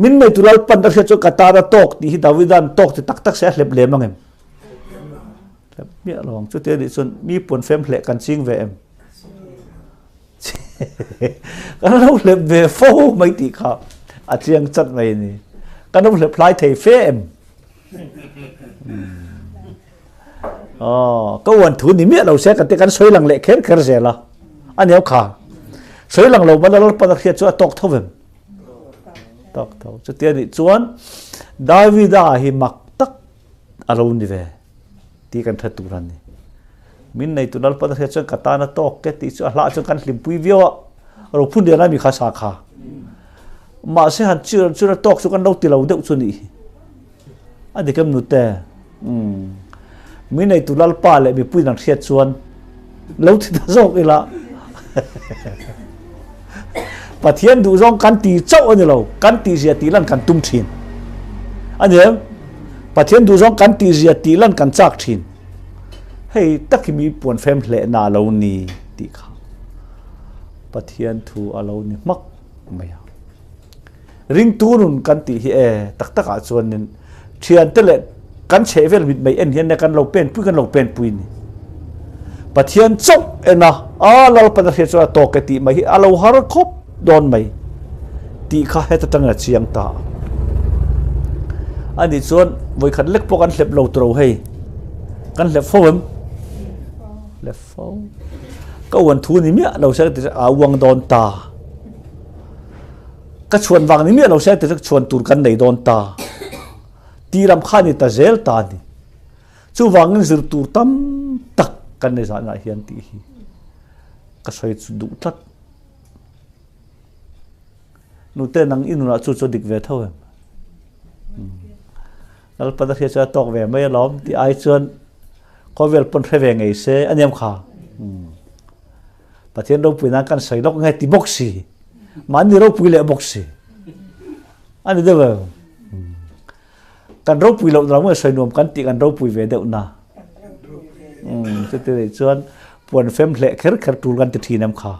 Min neitu Lalpan a hriat chuan ka tan a tawk tih hi Davidan tawk ti tak tak se a hlep lem ang em? Miah lo ang. Chuti a nih chuan mi puan fem hleh kan ching ve em? Kan lo hlep ve fo mai tih kha a chiang chat mai a ni. Kan lo hlep hlai thei fe em? Oh, ka uan thu ni miah lo se kan te kan sawi lang leh kher kher zel a. A niau kha. Sawi lang lo ban Lalpan a hriat chu a tawk tho vem. Tawk tho. Chuti a nih chuan Davida hi mak tak a lo ni ve tih kan hre tur a ni. Min neitu Lalpa hria chuan ka tan a tawk ke tih chu a hlah chuan kan hlimpui viau a, rophun lian a mi kha sa kha. Mahse han chiran chuan a tawk chu kan lo ti lo deuh chu nih hi. A dik em nute? Umm. Min neitu Lalpa leh mipuiin an hriat chuan lo ti ta zawk ila. Pathian duh zawng kan ti chauh a ni lo, kan tih zia tih lan kan tum thin. A ni em? Pathian duh zawng kan tih zia tih lan kan chak thin. Hei tak hi mi puan fem hlehna a lo ni tih kha Pathian thu a lo ni hmak mai a. Ringtu nun kan tih hi e tak takah chuanin thiante leh kan chhehvel mit mai en hian kan lo pen pui kan lo pen pui ni. Pathian chauh en a, a Lalpan a hriat chuan a tawk e tih mai hi a lo har khawp dawn mai tih kha heta tangin a chiang ta. A nih chuan vawikhat lek pawh kan hlep lo turo hei. Kan hlep fo em? Hlep fo. Ka uan thu ni miah lo se ka ti a uang dawn ta. Ka chhuan vang ni miah lo se ti chu chhuan tur kan nei dawn ta. Ti lam kha ni ta zel ta ni. Chuvangin zir tur tam tak kan nei zanah hian tih hi ka sawi chu duh tlat. Nute nang i nunah chu chu dik ve tho em? Lalpan a hria chuan a tawk ve mai alawm tih ai chuan khawvel pawn hre ve ngei se a niam kha. Pathian ropui nan kan sawi lawk nge ti bawk si. Mahni ropui leh bawk si. A ni deuh em? Kan ropui loh lam nge sawi nuam kan tih kan ropui ve deuh na. Umm chuti nih chuan puan fem hleh kher kher tul kan ti thin em kha.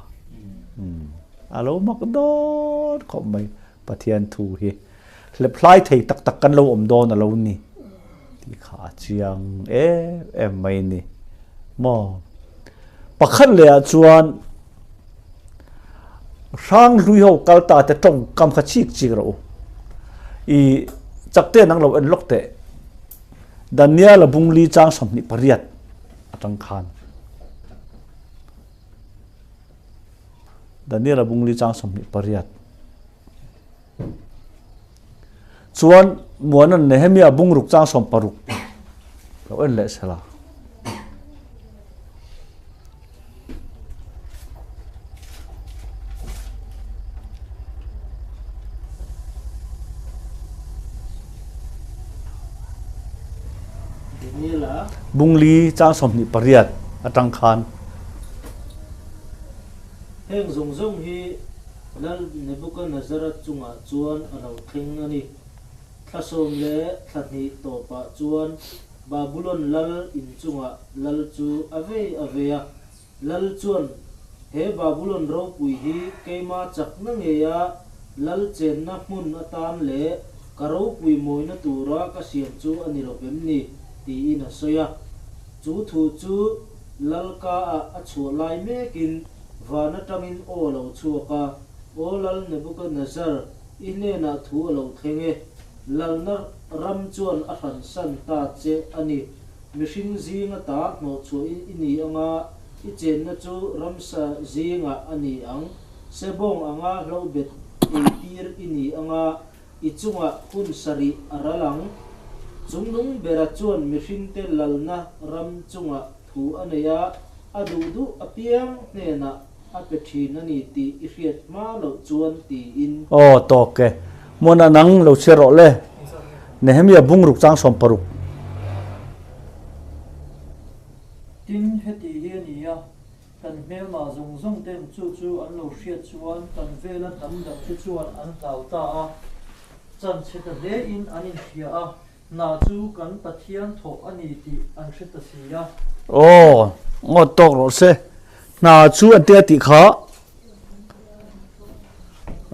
Umm a lo mak dawn khawp mai Pathian thu hi. Hlep hlai thei tak tak kan lo awm dawn a lo ni tih kha a chiang em em mai ni maw. Pakhat leh ah chuan Hrang hlui ho kal ta te tawngkam kha chik chik rawh u. I chakte nang lo en lawk teh. Daniel a bungli chang 28 atang khan. Daniel a bungli chang 28. Chuan Muanan Nehemia bungruk chang 16 lo en leh sela. Bungli chang 28 atang khan. Heng zawng zawng hi Lal Nebuchadnezzar-a chungah chuan a lo thleng a ni. Thla sawm leh thla hnih tawpah chuan Babulon lal inchungah lal chu a vei a vei a. Lal chuan, He Babulon ropui hi keima chakna ngeia lal chenna hmun atan leh ka ropui mawina tura ka siam chu a ni lo vem ni? tiin a sawi a. Chu thu chu lal ka-ah a chhuah lai mekin van atangin aw a lo chhuak a, Aw Lal Nebuchadnezzar, i hnenah thu a lo thleng e. Lalna ram chuan a hransan ta che a ni. Mihring zinga ta hnawhchhuahin i ni anga, i chenna chu ramsa zingah a ni ang. Sebawng anga hlobet eitir i ni anga, i chungah hun sarih a ral ang. Chungnung bera chuan mihringte lalna ram chungah thu a nei a, a duh duh apiang hnenah a pe thin a ni tih i hriat hma loh chuan tiin. Aw tawk e. Muana nang lo chhiar rawh le. Nehemia bungruk chang 60. Tin, heti hi a ni a, kan hmelma zawng zawng ten chu chu an lo hriat chuan kan vela hnam dangte chuan an hlau ta a, chanchhe ta hlein an inhria a, Hna chu kan Pathian thawh a ni tih an hre ta si a. Aw, ngawt tawk rawh se. Hna chu an tia tih kha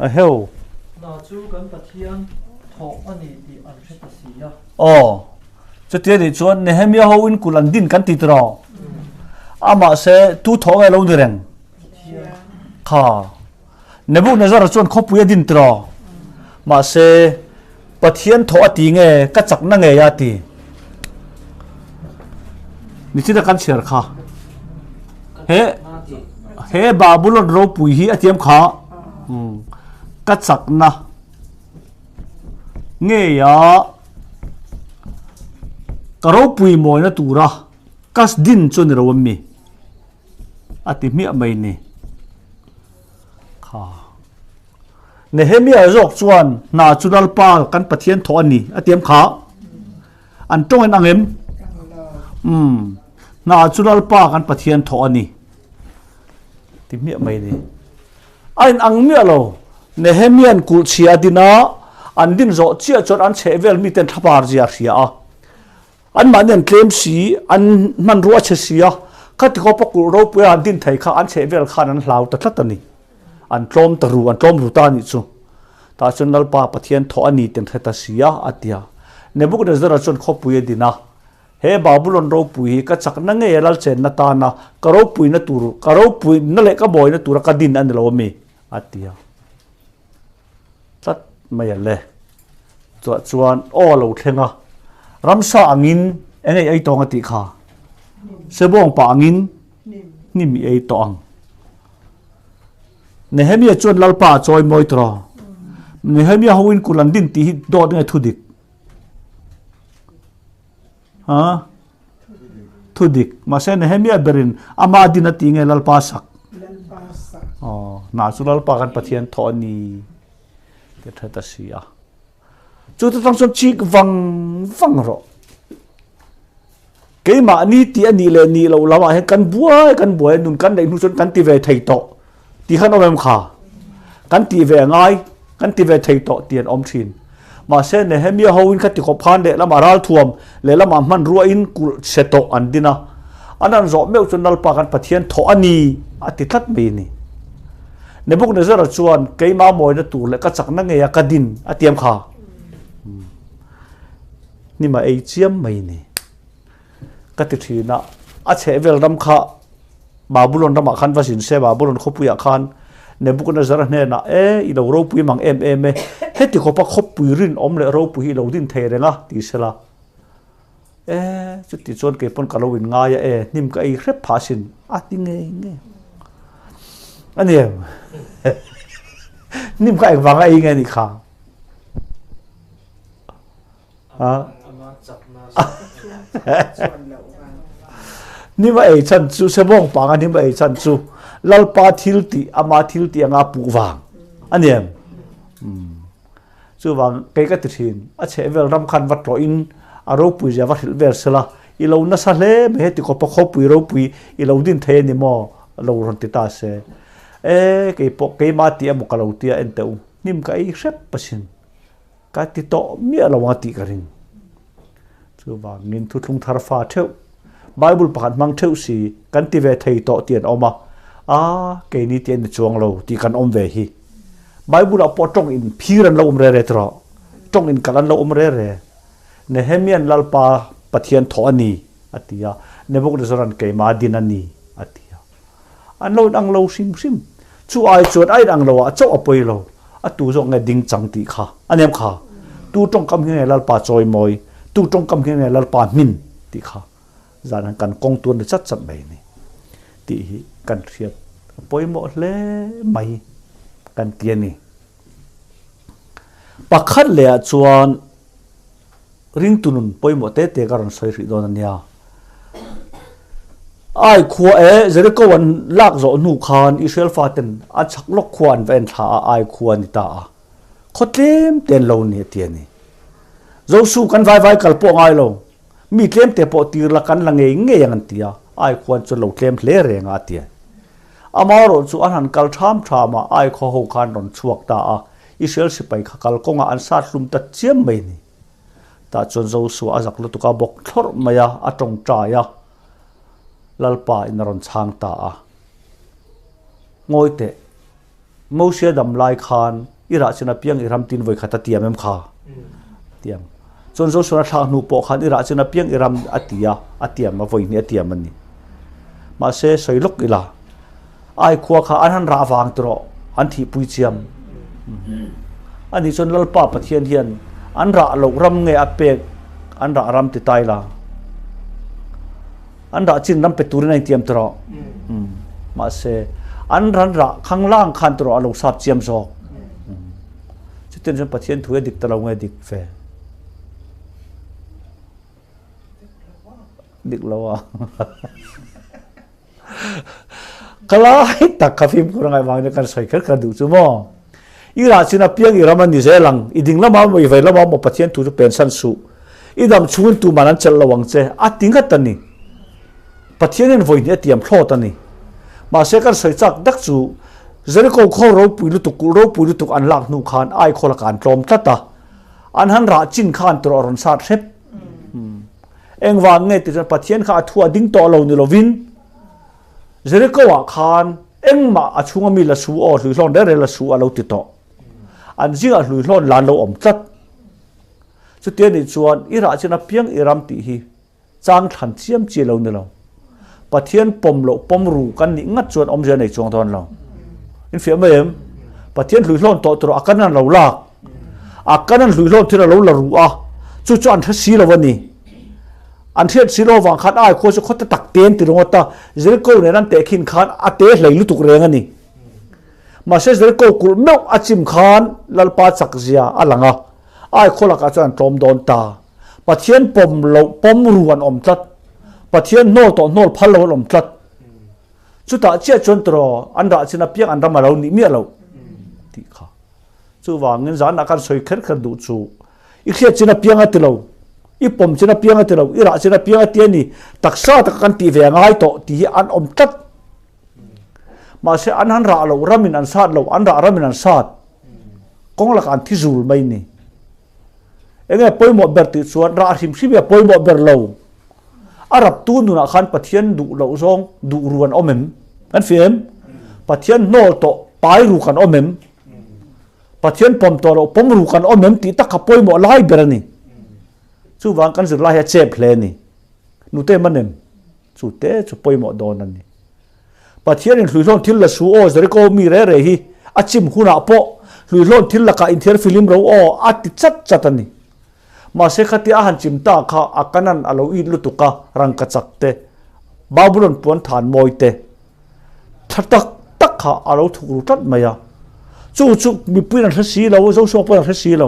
a heu. Hna chu kan Pathian thawh a ni tih an hre ta si a. Aw, chutia nih chuan Nehemia ho in kulh an din kan ti tiraw? Amah se tu thawh nge lo ni reng? Kha. Nebuchadnezzar chuan khawpui a din tiraw? Mahse, Pathian thawh a ti nge ka chakna ngei a ti. Nichina kan chhiar kha. He he Babulon ropui hi a tiam kha. Ka chakna ngei a ka ropui mawina tura ka din chu ni lo mi. A ti hmiah mai ni. Kha. Nehemia zawk chuan hna chu Lalpa kan Pathian thawh a ni a tiam kha. An tawng en ang em? Umm. Hna chu Lalpa kan Pathian thawh a ni. Ti hmiah mai ni. A in ang miah lo. Nehemia'n kulh chhia a din a, an din zawh chiah chuan an chhehvel miten thlapar zia a hria a. Anmahni an tlem si, an hmanrua a chhe si a, khati khawpa kulh ropui a han din thei kha an chheh vel khan an hlau ta tlat a ni. An tlawm ta ru, an tlawm ru ta a nih chu. Tah chuan Lalpa Pathian thawh a ni ten hre ta si a, a ti a. Nebuchadnezzar-a chuan khawpui a din a, He Babulon ropui hi ka chakna ngei a lal chenna tana ka ropuina tur, ka ropuina leh ka bawina tura ka din a ni lo a mi? a ti a. Tlat mai a le. Chuah chuan aw a lo thleng a, ramsa angin eng ei ei tawng a tih kha? Sebawng pah angin hnim i ei tawh ang. Nehemia chuan Lalpa a chawi mawi tawh. Nehemia hoin kul an din tih hi dawt nge thu dik? Ha? Thu dik. Mahse Nehemia berin ama din a ti nge Lalpa sak? Lalpa sak. Aw, hna chu Lalpa kan Pathian thawh a ni. Ti tha ta si a. Chu te tang chuan chik vang vang rawh. Keimah ni ti a nih leh nih loh lamah hian kan buai kan buai nun kan neih hnu chuan kan ti ve thei tawh ti khan awm em kha? Kan ti ve ngai, kan ti ve thei tawh ti an awm thin. Mahse Nehemia hoin kha tikhawp khan lehlamah ralthuam, lehlamah hmanruain kulh chhe tawh an din a. An han zawh meuh chuan Lalpa kan Pathian thawh a ni a ti tlat mai a ni. Nebuchadnezzar chuan keimah mawina tur leh ka chakna ngeia ka din a tiam kha hnim a ei chiam mai a ni. Ka ti thin a, a chhehvel ram kha Babulon ramah khan va zin se, Babulon khawpuiah khan Nebuchadnezzar hnenah, E, i lo ropui mang em em e, heti khawpa khawpui rinawm leh ropui hi i lo din thei reng a, ti sela. E, chuti chuan kei pawn ka lo in ngai a, e, hnim ka ei hrep phah asin, a ti ngei ngei. A ni em? Hnim kha engvanga ei nge nih kha? Hnim a ei chhan chu sebawng panga hnim a ei chhan chu Lalpa thil tih ama thil tih anga puh vang a ni em? Chuvang kei ka ti thin a chhehvel ram khan va tlawhin a ropui zia va hrilh vel sela i lo nasa hle mai heti khawpa khawpui ropui i lo din thei a ni maw lo rawn ti ta se e kei pawh keimah tih emaw ka lo tia en teh u hnim ka ei hrep asin. Ka ti tawh miah lo ang a tih ka ring. Chuvangin thuthlung thar fa theuh, Bible pakhat hmang theuh si kan ti ve thei tawh tih an awm a, a keini tih a ni chuang lo tih kan awm ve hi. Bible ah pawh tawng in phir an lo awm re re tawh, tawng in kalh an lo awm re re. Nehemian Lalpa Pathian thawh a ni a ti a, Nebuchadnezzar-a'n keimah din a ni a ti a. An lo inang lo hrim hrim. Chu ai chuan a inang lo ah chauh a pawi lo. A tu zawk nge ding chang tih kha a nem kha. Tu tawngkam hi nge Lalpa chawimawi, tu tawngkam hi nge Lalpa hmin tih kha zan han kan kawng tur ni chat chat mai a ni tih hi kan hriat a pawimawh hle mai kan ti a ni. Pakhat leh ah chuan Ringtu nun pawimawh te te ka rawn sawi hrih dawn a nia. Ai khua e, Jericho an lak zawh hnu khan Israel faten a chhak lawk khua an va en thla a, ai khua a ni ta a. Khaw tlem te an lo ni a ti a ni. Josu kan vai vai kal pawh ngai lo, mi tlem te pawh tir la kan la ngei ngei ang an ti a, ai khua chu lo tlem hle reng a a ti a. Amaherawh chu an han kal tham tham a, ai khaw ho khan rawn chhuak ta a, Israel sipai kha kal kawngah an sat hlum ta chiam mai a ni. Tah chuan Joshua a zak lutuk a bawk thlawrh mai a, a tawngtai a, Lalpa in a rawn chhang ta a. Ngawi teh, Mosia dam lai khan i rah chin apiang i ram tin vawi khat a tiam em kha? Tiam. Chuan Joshua a thlak hnu pawh khan i rah chin apiang i ram a ti a, a tiam a, vawi hnih a tiam a ni. Mahse, sawi lawk ila. Ai khua kha an han rah vang tawh an thihpui chiam. Ani chuan Lalpa Pathian hian an rah loh ram nge a pek an rah ram ti tai la. An rah chin ram pe turin a intiam tawh. Mahse an ran rah khang lang khan tawh a lo sap chiam zawk. Chutiang chuan Pathian thu hi a dik ta lo nge dik ve. Dik lo a. Ka lai tak kha fimkhur a ngaih vangin kan sawi kher kher duh chu maw. I rah chin apiang i ram a ni zel ang, i ding lamah maw i vei lamah maw Pathian thu chu pensan suh. I dam chhungin tuman an chelh lo ang che, a ti ngat a ni. Pathian hian vawi hnih a tiam thlawt a ni. Mahse kan sawi chak dak chu Jericho khaw ropui lutuk kulh ropui lutuk an lak hnu khan Ai khaw lakah an tlawm tlat a, an han rah chin khan tawrh a rawn sat hrep. Engvang nge ti chuan Pathian kha a thu a ding tawh lo ni lovin Jericho-ah khan engmah a chhunga mi la su aw hluihlawn reng reng la su a lo ti tawh. An zingah hluihlawn lan lo awm tlat. Chutia nih chuan i rah chin apiang i ram tih hi chang thlan chiam chi lo ni lo. Pathian pawm loh pawm ru kan nih ngat chuan awmzia nei chuang dawn lo. In fiah mai em? Pathian hluihlawn tawh tur a kan an lo lak. A kan an hluihlawn thil a lo la ru a, chu chu an hre si lo a ni. An hriat si lo avang khan ai khua chu khaw te tak te an ti ringawt a, Jericho nen an tehkhin khan a te hlei lutuk reng a ni. Mahse Jericho kulh meuh a chim khan Lalpa chak zia a lang a, ai khaw lakah chuan an tlawm dawn ta. Pathian pawm loh pawm ru an awm tlat. Pathian hnawl tawh hnawl phal lo an awm tlat. Chutah chiah chuan tiraw an rah chin apiang an ram a lo nih miah loh tih kha. Chuvangin zanah khan sawi kher kher duh chu i hriat chin apiang a ti lo, i pawm chin apiang a ti lo, i rah chin apiang a ti a ni, taksa taka kan tih ve a ngai tawh tih hi an awm tlat. Mahse an han rah loh ramin an sat lo, an rah ramin an sat. Kawng lakah an thi zul mai ni. Enge pawimawh ber tih chuan rah hrim hrim hi a pawimawh ber lo. A raptu nunah khan Pathian duh loh zawng duh ru an awm em? Kan fih em? Pathian hnawl tawh pai ru kan awm em? Pathian pawm tawh loh pawm ru kan awm em tih tak kha pawimawh lai ber a ni. Chuvang kan zirlai hi a chep hle a ni. Nute man em? Chu te chu pawimawh dawn a ni. Pathianin hluihlawn thil la su aw, Jeriko mi re re hi a chim hunah pawh hluihlawn thil lakah inthiar filim ro aw a ti chat chat a ni. Mahse khatia a han chim ta kha a kanan a lo it lutuk a, rangkachak te, Babulon puan than mawi te, tha tak tak kha a lo thuk ru tlat mai a. Chu chu mipuiin an hre si lo, Joshua pawhin an hre si lo.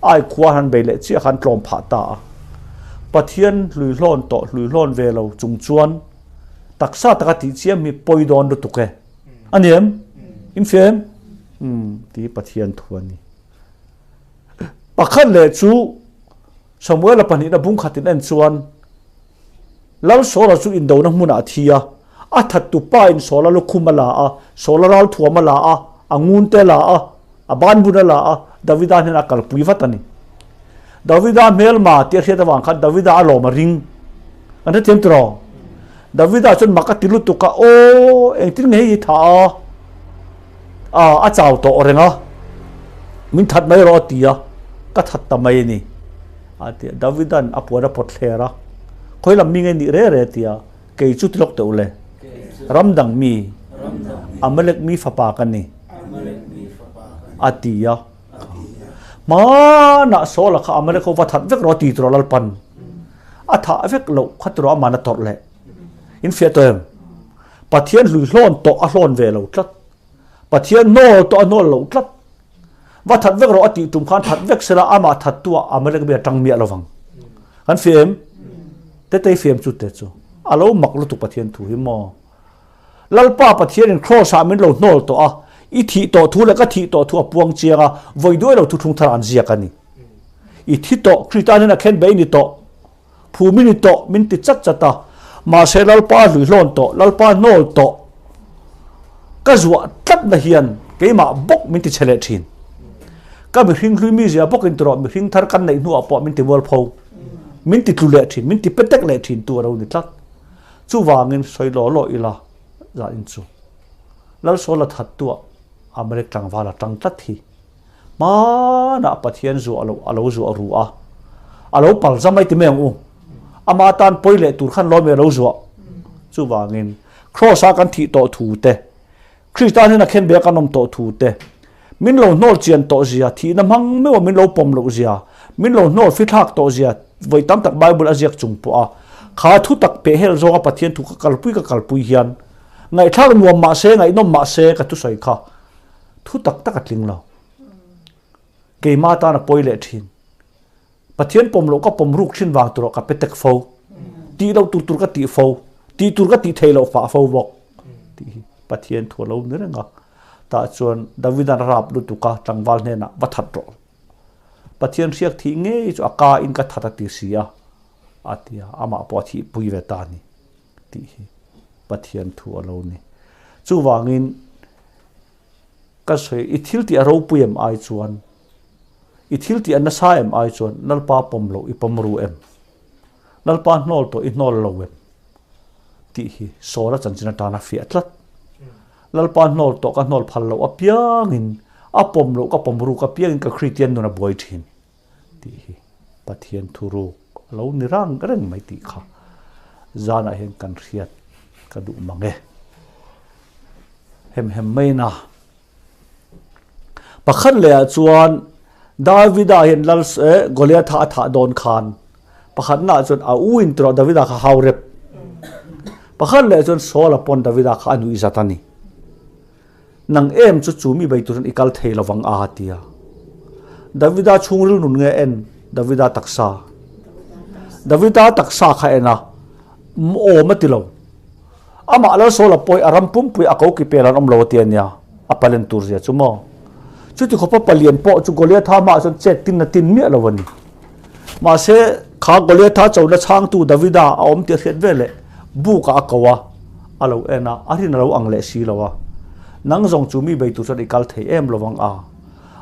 Ai khua han bei leh chiah khan tlawm phah ta a. Pathian hluihlawn tawh hluihlawn ve lo chung chuan taksa taka tih chiam hi pawi dawn lutuk e. A ni em? In fia em? Umm ti Pathian thu a ni. Pakhat leh chu Samuela pahnihna bung khatin en chuan Lal Saula chu indona hmunah a thi a, a thattu pa in Saula lukhum a la a, Saula ralthuam a la a, a ngun te a la a, a banbun a la a, Davida hnenah a kalpui vat a ni. Davida hmelma tih a hriat avang khan Davida a lawm a ring. Kan hrethiam tiraw? Davida chuan mak a ti lutuk a, Aw, engtin nge hei hi tha a? A, a chau tawh reng a, min that mai rawh a ti a, ka that ta mai a ni. A ti a, Davida'n a puan a pawt thler a, Khawi lam mi nge nih re re? ti a, Kei chu ti lawk teh u le, ram dang mi, Amalek mi fapa ka ni, a ti a. Hmanah Saula kha Amalek ho va that vek rawh a ti tawh Lalpan. A thah vek loh kha tawh aman a tawrh leh. In fiah tawh em? Pathian hlui hlawn tawh a hlawn ve lo tlat. Pathian hnawl tawh a hnawl lo tlat. Va that vek rawh a tih tum khan that vek sela amah that tu ah Amalek mi a tang miah lovang. Kan fiah em? Tetei fiam chu te chu. A lo mak lutuk Pathian thu hi maw. Lalpa Pathianin Kraws ah min lo hnawl tawh a, i thih tawh thu leh ka thih tawh thu a puang chiang a, vawi duai lo thuthlung thar an ziak a ni. I thi tawh, Krista hnenah khen bei ni tawh, phum i ni tawh min ti chat chat a, mahse Lalpa hluihlawn tawh, Lalpa hnawl tawh ka zuah tlatna hian keimah bawk min ti chhe leh thin. Ka mihring hlui mizia bawkin tawh mihring thar kan neih hnuah pawh min ti mualpho, min ti tlu leh thin, min ti petek leh thin tu a lo ni tlat. Chuvangin sawi law law ila zah in chu Lalsawla that tuah Amalek tlangval a tang tlat hi hmanah Pathian zuah loh a lo zuah ru a, a lo pal za mai ti mai ang u. Ama tan pawi leh tur khan lawmi a lo zuah. Chuvangin Kraws-a kan thih tawh thu te, Krista hnena khenbe a kan awm tawh thu te, min lo hnawl chian tawh zia, thihna hmang meuh a min lo pawm loh zia, min lo hnawl fithlak tawh zia vawi tam tak Bible a ziak chung pawh a, kha thu tak peh hel zawnga Pathian thu ka kalpui ka kalpui hian ngaihthlak nuam mah se, ngaihnawm mah se ka thusawi kha thu tak tak a tling lo. Keimah atan a pawi leh thin. Pathian pawm loh ka pawm ruk thin vang tur ah ka pe tek fo. Tih loh tur tur ka tih fo. Tih tur ka tih thei loh fah fo bawk. Tih hi Pathian thu a lo ni reng a. Tah chuan Davida'n a rap lutuk a, tlangval hnenah va that rawh. Pathian hriak thih ngei chu a ka in ka that a ti si a, a ti a, amah pawh a thihpui ve ta a ni. Tih hi Pathian thu a lo ni. Chuvangin ka sawi, i thil tih a ropui em ai chuan, I thil tih a nasa em ai chuan Lalpa pawm loh i pawm ru em? Lalpa hnawl tawh i hnawl lo em? Tih hi Saula chanchin atana fiah tlat. Lalpa hnawl tawh ka hnawl phal loh apiangin, a pawm loh ka pawm ruk apiangin ka Kristian nun a buai thin tih hi Pathian thuruk a lo ni rang reng mai tih kha zanah hian kan hriat ka duh mang e. Hem hem mai na. Pakhat lehah chuan Davida hian lal Goliatha a thah dawn khan pakhatnaah chuan a u in tirah Davida kha hau rep. Pakhat leh chuan Saul-a pawn Davida kha a nuih zat a ni. Nang em chu chu mi bei turin i kal thei lovang a ti a. Davida chhungril nun nge en Davida taksa. Davida taksa kha en a, awm a ti lo. Amah Lalsawla pawh hi a ram pumpui a ko ki pel an awm lo a ti a nia, a palen tur zia chu maw? Chuti khawpa palian pawh chu Goliatha hmaah chuan chet tin a tin miah lo a ni. Mahse, kha Goliatha chona chhangtu Davida a awm tih a hriat veleh bukah a ko a, a lo en a, a rin a lo ang leh si lo a. Nang zawng chu mi bei tur chuan i kal thei em lovang a?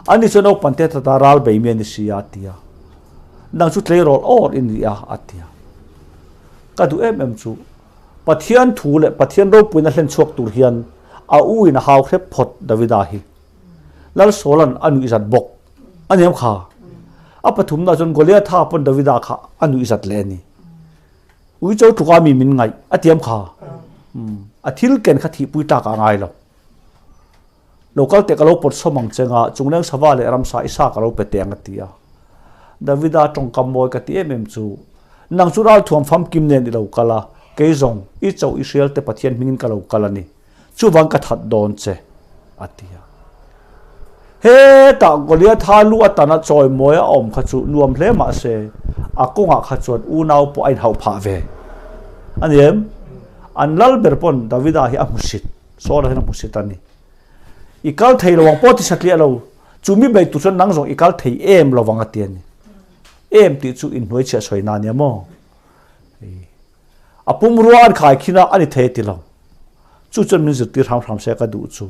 Ani chuan naupang te tata ral bei mi a ni si a, a ti a. Nang chu tleirawl awr i ni a, a ti a. Ka duh em em chu Pathian thu leh Pathian ropuina hlen chhuak tur hian a u in a hau hrep phawt Davida hi. Lal Saula'n a nuihzat bawk a ni em kha? A pathumna chuan Goliatha pawn Davida kha a nuihzat leh a ni. Uicho tluka mi min ngaih a ti em kha? A thil ken kha thihpui tlak ah a ngai lo. Lo kal teh ka lo pawt sawm ang che nga, chungleng sava leh ramsa i sa ka lo pe teh ang a ti a. Davida tawngkam mawi ka ti em em chu, Nang chu ralthuam famkim nen i lo kal a, kei zawng i chauh i hrialte Pathian hmingin ka lo kal a ni, chuvang ka that dawn che, a ti a. Hetah Goliatha lu atana chawi mawi a awm kha chu nuam hle mah se, a kawngah kha chuan unau pawh a inhauh phah ve a ni em? An lal ber pawn Davida hi a hmusit. Saw hian a hmu si ta ni. I kal thei lo ang pawh ti satliah lo, chu mi bei tur chuan nang zawng i kal thei em lo vang a ti a ni. Em tih chu inhnuai chhiah sawi na nia maw? A pumrua an khai khin a, a ni thei a ti lo. Chu chuan min zirtir hram hram se ka duh chu.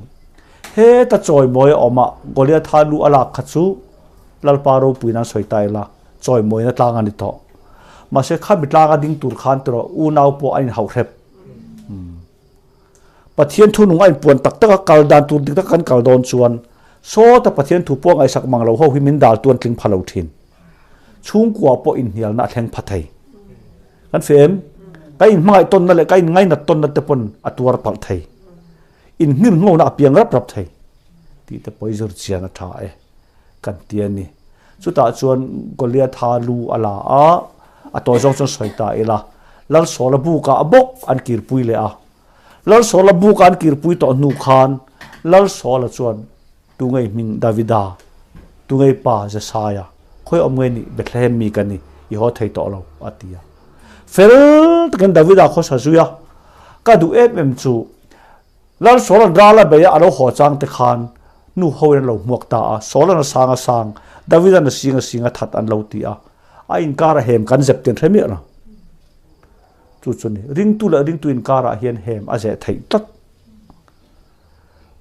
Heta chawimawi a awm a, Goliatha lu a lak kha chu Lalpa ropui nan sawi ta ila, chawimawina tlang a ni tawh. Mahse khami tlanga ding tur khan tiraw unau pawh an inhauh hrep. Pathian thu nung a inpuan tak tak a, kal dan tur dik tak kan kal dawn chuan sawta Pathian thu pawh ngaihsak mang lo ho hi min dal tuan tling pha lo thin. Chhungkua pawh inhnialna a thleng pha thei. Kan feh em? Ka inhmangaih tawnna leh ka inngainat tawnna te pawn a tuar palh thei. Inhngirhnghona a piang rap rap thei. Tih te pawh i zir chian a tha e kan ti a ni. Chutah chuan Goliatha lu a la a, a tawi zawng chuan sawi ta ila, Lalsawla bukah bawk an kirpui leh a. Lalsawla buka an kirpui tawh hnu khan Lalsawla chuan Tungei hming Davida, Tungei pa Jesaia, khawi awm ngei nih Bethlehem mi ka ni, i haw thei tawh lo, a ti a. Fel takin Davida khawsa zui a, ka duh em em chu Lalsawla'n ral a bei a, a lo haw chang te khan nu hoin an lo hmuak ta a, Sawla'n a sang a sang, Davida'n a sing a sing a that an lo ti a, a inkar a hem kan zep tin hre miah lo. Chu chu ni, ringtu leh ringtu inkarah hian hem a zeh theih tlat.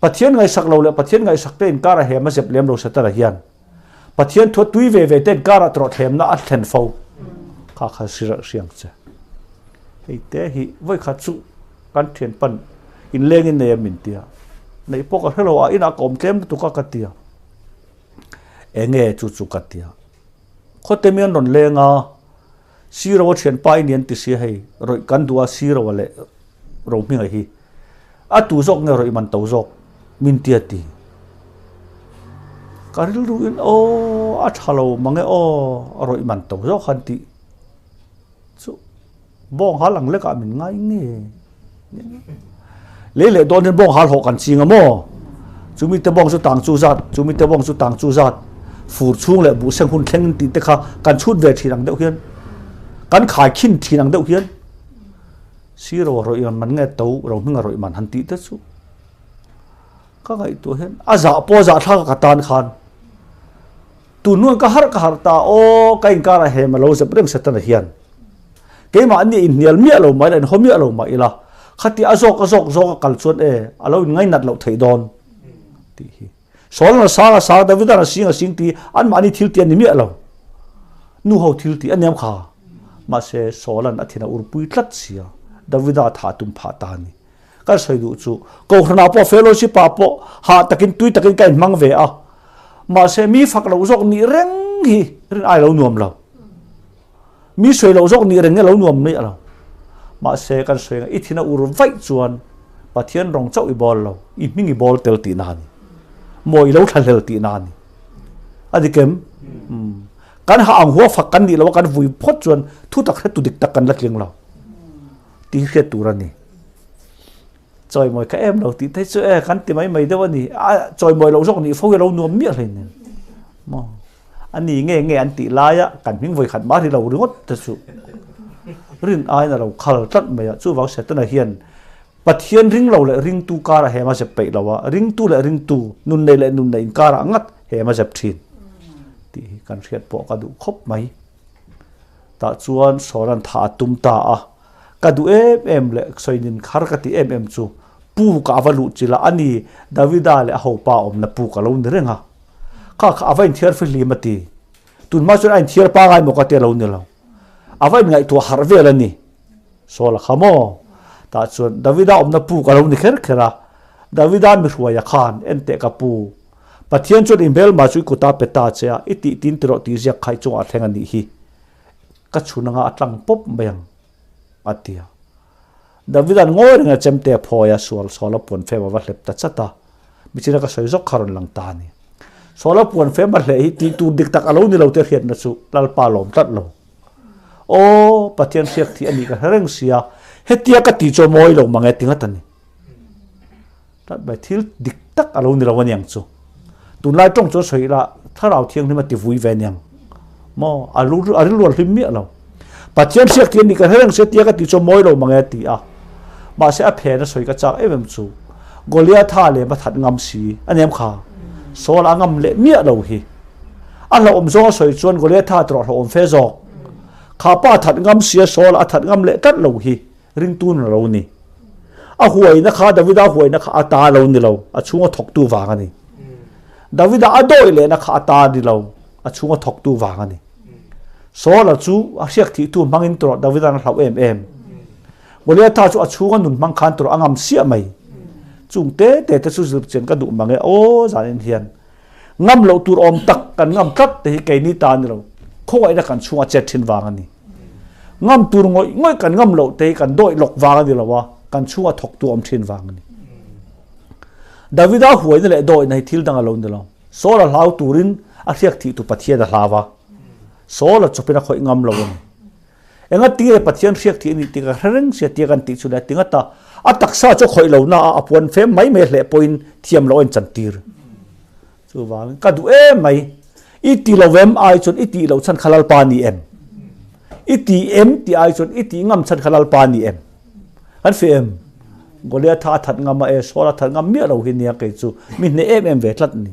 Pathian ngaihsak lo leh Pathian ngaihsak te inkarah hem a zep lem lo Satana hian Pathian thua tui ve ve te inkarah tawrh thlemna a thlen fo. Kha kha hriang che. Hei te hi vawi khat chu kan thian pan inlengin nei a min tia. Neih pawh ka hre lo a, inah ka awm tlem lutuk a ka tia. Enge chu chu ka tia. Khawte mi an rawn leng a. Siro a thianpa i ni an ti sia hei, rawih kan duh a Siro a leh Rohminga hi a tu zawk nge rawih man to zawk min tia ti. Ka rilru in aw a tha lo mange aw rawih man to zawk han tih chu bawng hal ang lekah min ngai nge. Lei leh dawn hian bawng hal hawh kan ching a maw? Chumi te bawng chu tang chu zat, chumi te bawng chu tang chu zat, fur chhung leh buh seng hun thleng tih te kha kan chhut ve thin ang deuh hian, kan khai khin thin ang deuh hian siro rawih man nge to ro hminga rawih man han tih te chu ka ngaihtuah hian a zah pawh a zah thlak ka tan khan Tun hnuan ka harh ka harh ta aw, ka inkarah hem a lo zep reng Setana hian. Keimah nia inhnial miah lo mah ila, inhaw miah lo mah ila, khati a zawk a zawk zawk a kal chuan e, a lo inngainat loh theih dawn tih hi. Saul a sang a sang, Davidan a sing a sing tih anmahni thil tih a ni miah lo. Nu ho thil tih a niam kha. Mahse, Saula'n a thin a urpui tlat sia, Davida thah tum phah ta a ni. Kan sawi duh chu, Kohhranah pawh fellowship ah pawh hah takin tui takin ka inhmang ve a, mahse mi fak loh zawk nih reng hi rin ai lo nuam lo. Mi sawi loh zawk nih reng hi a lo nuam mai a lo. Mahse kan sawi ang i thin a ur vaih chuan Pathian rawng chauh i bawl lo, i hming i bawl tel tihna a ni. Maw i lo thlahlel tihna a ni. A dik em? Kan hah ang hua fak kan nih loh a kan vui phawt chuan thutak hretu dik tak kan la tling lo. Tih hriat tur a ni. Chawimawi ka em lo tih te chu e kan ti mai mai deuh a ni. A chawimawi loh zawk nih fo hi a lo nuam miah hle nen. Maw a ni nge nge an tih laia kan hming vawi khat mah ri lo ringawt te chu rin aiin a lo khal tlat mai a. Chuvang Setana hian Pathian ring lo leh ringtu karah hem a zep peih lo a, ringtu leh ringtu, nun nei leh nun nei inkarah ngat hem a zep thin tih hi kan hriat pawh ka duh khawp mai. Tah chuan Sawran tha a tum ta a, ka duh em em leh sawinin khar ka tih em em chu puk ah a va luh chilh a, ani Davida leh a hopa awmna puk a lo ni reng a, kha kha a va inthiar fihlim a ti. Tun hma chuan a inthiar pangai maw ka ti a lo ni lo. A va inngaihtuah harh vel a ni. Saul a kha maw? Tah chuan Davida awmna puk a lo ni kher kher a. Davida mi hruaia khan, Enteh ka pu, Pathian chuan i hmelma chu i kuta pe ta che a, i tih tin ti rawh tih ziak kha i chungah a thleng a nih hi. Ka chhun anga a tlang pawp mai ang, a ti a. Davida'n ngawi reng a chemte a phawi a, sual Saula puan fem a va hlep ta chat a. Michina ka sawi zawk kha rawn lang ta a ni. Saula puan fem a hleh hi tih tur dik tak a lo ni lo tih a hriatna chu Lalpa lawm tlat lo. Aw, Pathian hriak thih a nih ka hre reng sia, hetia ka ti chu a mawi lo mang e ti ngat a ni. Tlat mai, thil dik tak a lo ni lo a niang chu. Tunlai tawng chu a sawi ila thlarau thianghlim a ti vui ve aniang maw? A lu a rilru a hlim miah lo. Pathian hriak thih a nih ka hre reng sia tia ka ti chu a mawi lo mang e a ti a. Mahse a phen a sawi ka chak em em chu Goliatha lem a that ngam si a niam kha. Saul a ngam leh miah lo hi. A hlauhawm zawng a sawi chuan Goliatha tawrh a hlauhawm fe zawk. Kha pa that ngam sia Saul a that ngam leh tlat lo hi ringtu na lo ni. A huaina kha Davida huaina kha a ta lo ni lo, a chhunga thawktu vang a ni. Davida a dawi lehna kha a ta ni lo, a chhunga thawktu vang a ni. Saul-a chu a hriak thihtu hmangin tawrh Davida'n a hlauh em em. Goliatha chu a chhunga nun hmang khan tawrh a ngam siah mai. Chung te te te chu zir chian ka duh mang e aw zanin hian. Ngam loh tur awm tak kan ngam tlat te hi keini ta ni lo, khawngaihna kan chhunga chet thin vang a ni. Ngam tur ngawih ngawih kan ngam loh te hi kan dawih lawk vang a ni lo a, kan chhunga thawktu awm thin vang a ni. Davida huaina leh dawihna hi thil dang a lo ni lo. Saul a hlau turin a hriak thih tu Pathian a hlau a, Saul a chawpin a khawih ngam lo a ni. Enga tinge Pathian hriak thih a nih tih ka hre reng sia tia kan tih chu le tinga ta a taksa chu khawih lo na a a puan fem mai mai hleh pawhin thiam loh a inchan tir. Chuvangin ka duh em mai. I ti lo em ai chuan i tih loh chhan kha Lalpa ni em? I ti em tih ai chuan i tih ngam chhan kha Lalpa ni em? Kan fih em? Goliatha a that ngam a e, Saul a that ngam miah lo hi nia kei chu mi hneh em em ve tlat a ni.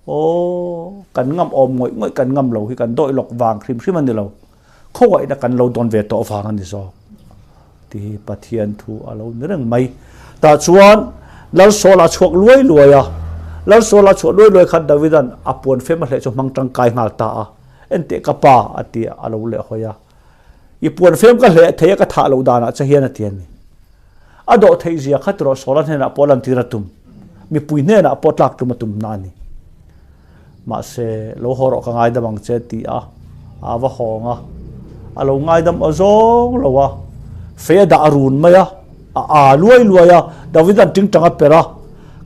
Aw, kan ngam awm ngawih ngawih kan ngam lo hi kan dawih lawk vang hrim hrim a ni lo. Khawngaihna kan lo dawn ve tawh vang a ni zawk tih hi Pathian thu a lo ni reng mai. Tah chuan Lal Saul a chhuak luai luai a, Lal Saul a chhuah luai luai khan Davida'n a puan fem a hleh chu hmang tangkai nghal ta a, Enteh ka pa a ti a, a lo leh hawi a. I puan fem ka hleh thei a ka thah loh danah che hian a ti a ni. A dawh theih zia kha tiraw Saul-a hnenah pawh lantir a tum, mipui hnenah pawh tlak tum a tum na a ni. Mahse, lo haw rawh ka ngaidam ang che ti a, a va hawng a. A lo ngaidam aw zawng lo a, fei a dah run mai a, a aa luai luai a, Davida'n tingtang a per a,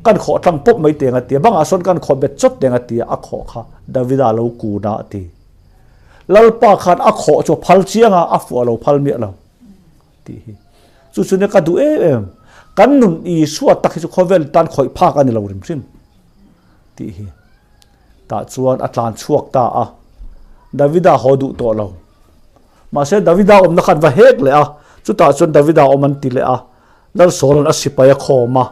kan khawh tlang pawp mai teng a ti a, bangah sawn kan khawh bet chawt teng a ti a, a khawh kha Davida a lo kun a a ti. Lalpa khan a khawh chu a phal chiang a, a fuh a lo phal miah lo tih hi. Chu chu nia ka duh em em. Kan nun Isua tak hi chu khawvel tan khawih phak a ni lo hrim hrim tih hi. Tah chuan a tlan chhuak ta a, Davida haw duh tawh lo. Mahse Davida awmna khan va hek leh a, chutah chuan Davida awm an ti leh a, Lalsawla'n a sipai a khawm a,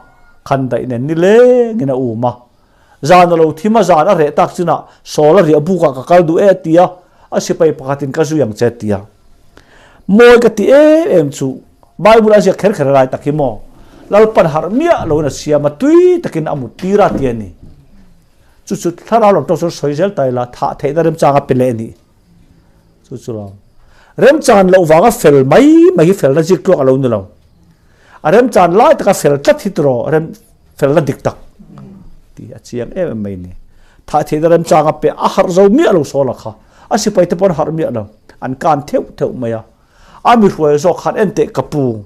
khan daih nen nilengin a um a. Zan a lo thim a, zan a reh tak chinah Saul a riah bukah ka kal duh e a ti a, a sipai pakhatin ka zui ang che a ti a. Mawi ka ti em em chu Bible a ziak kher kher a lai tak hi maw? Lalpan harh miah loin a siam a, tui takin a mut tir a ti a ni. Chu chu thlarau lam tawk chuan sawi zel ta ila, thah theihna remchang a pe leh a ni. Chu chu lo. Remchan loh vanga fel mai mai hi felna zik tluak a lo ni lo. A remchan lai taka fel tlat hi tiraw rem felna dik tak tih a chiang em em mai ni. Thah theihna remchang a pe a harh zo miah lo Saul-a kha. A sipai te pawh an harh miah lo. An kan theuh theuh mai a. A mi hruai zawk khan en teh ka pu.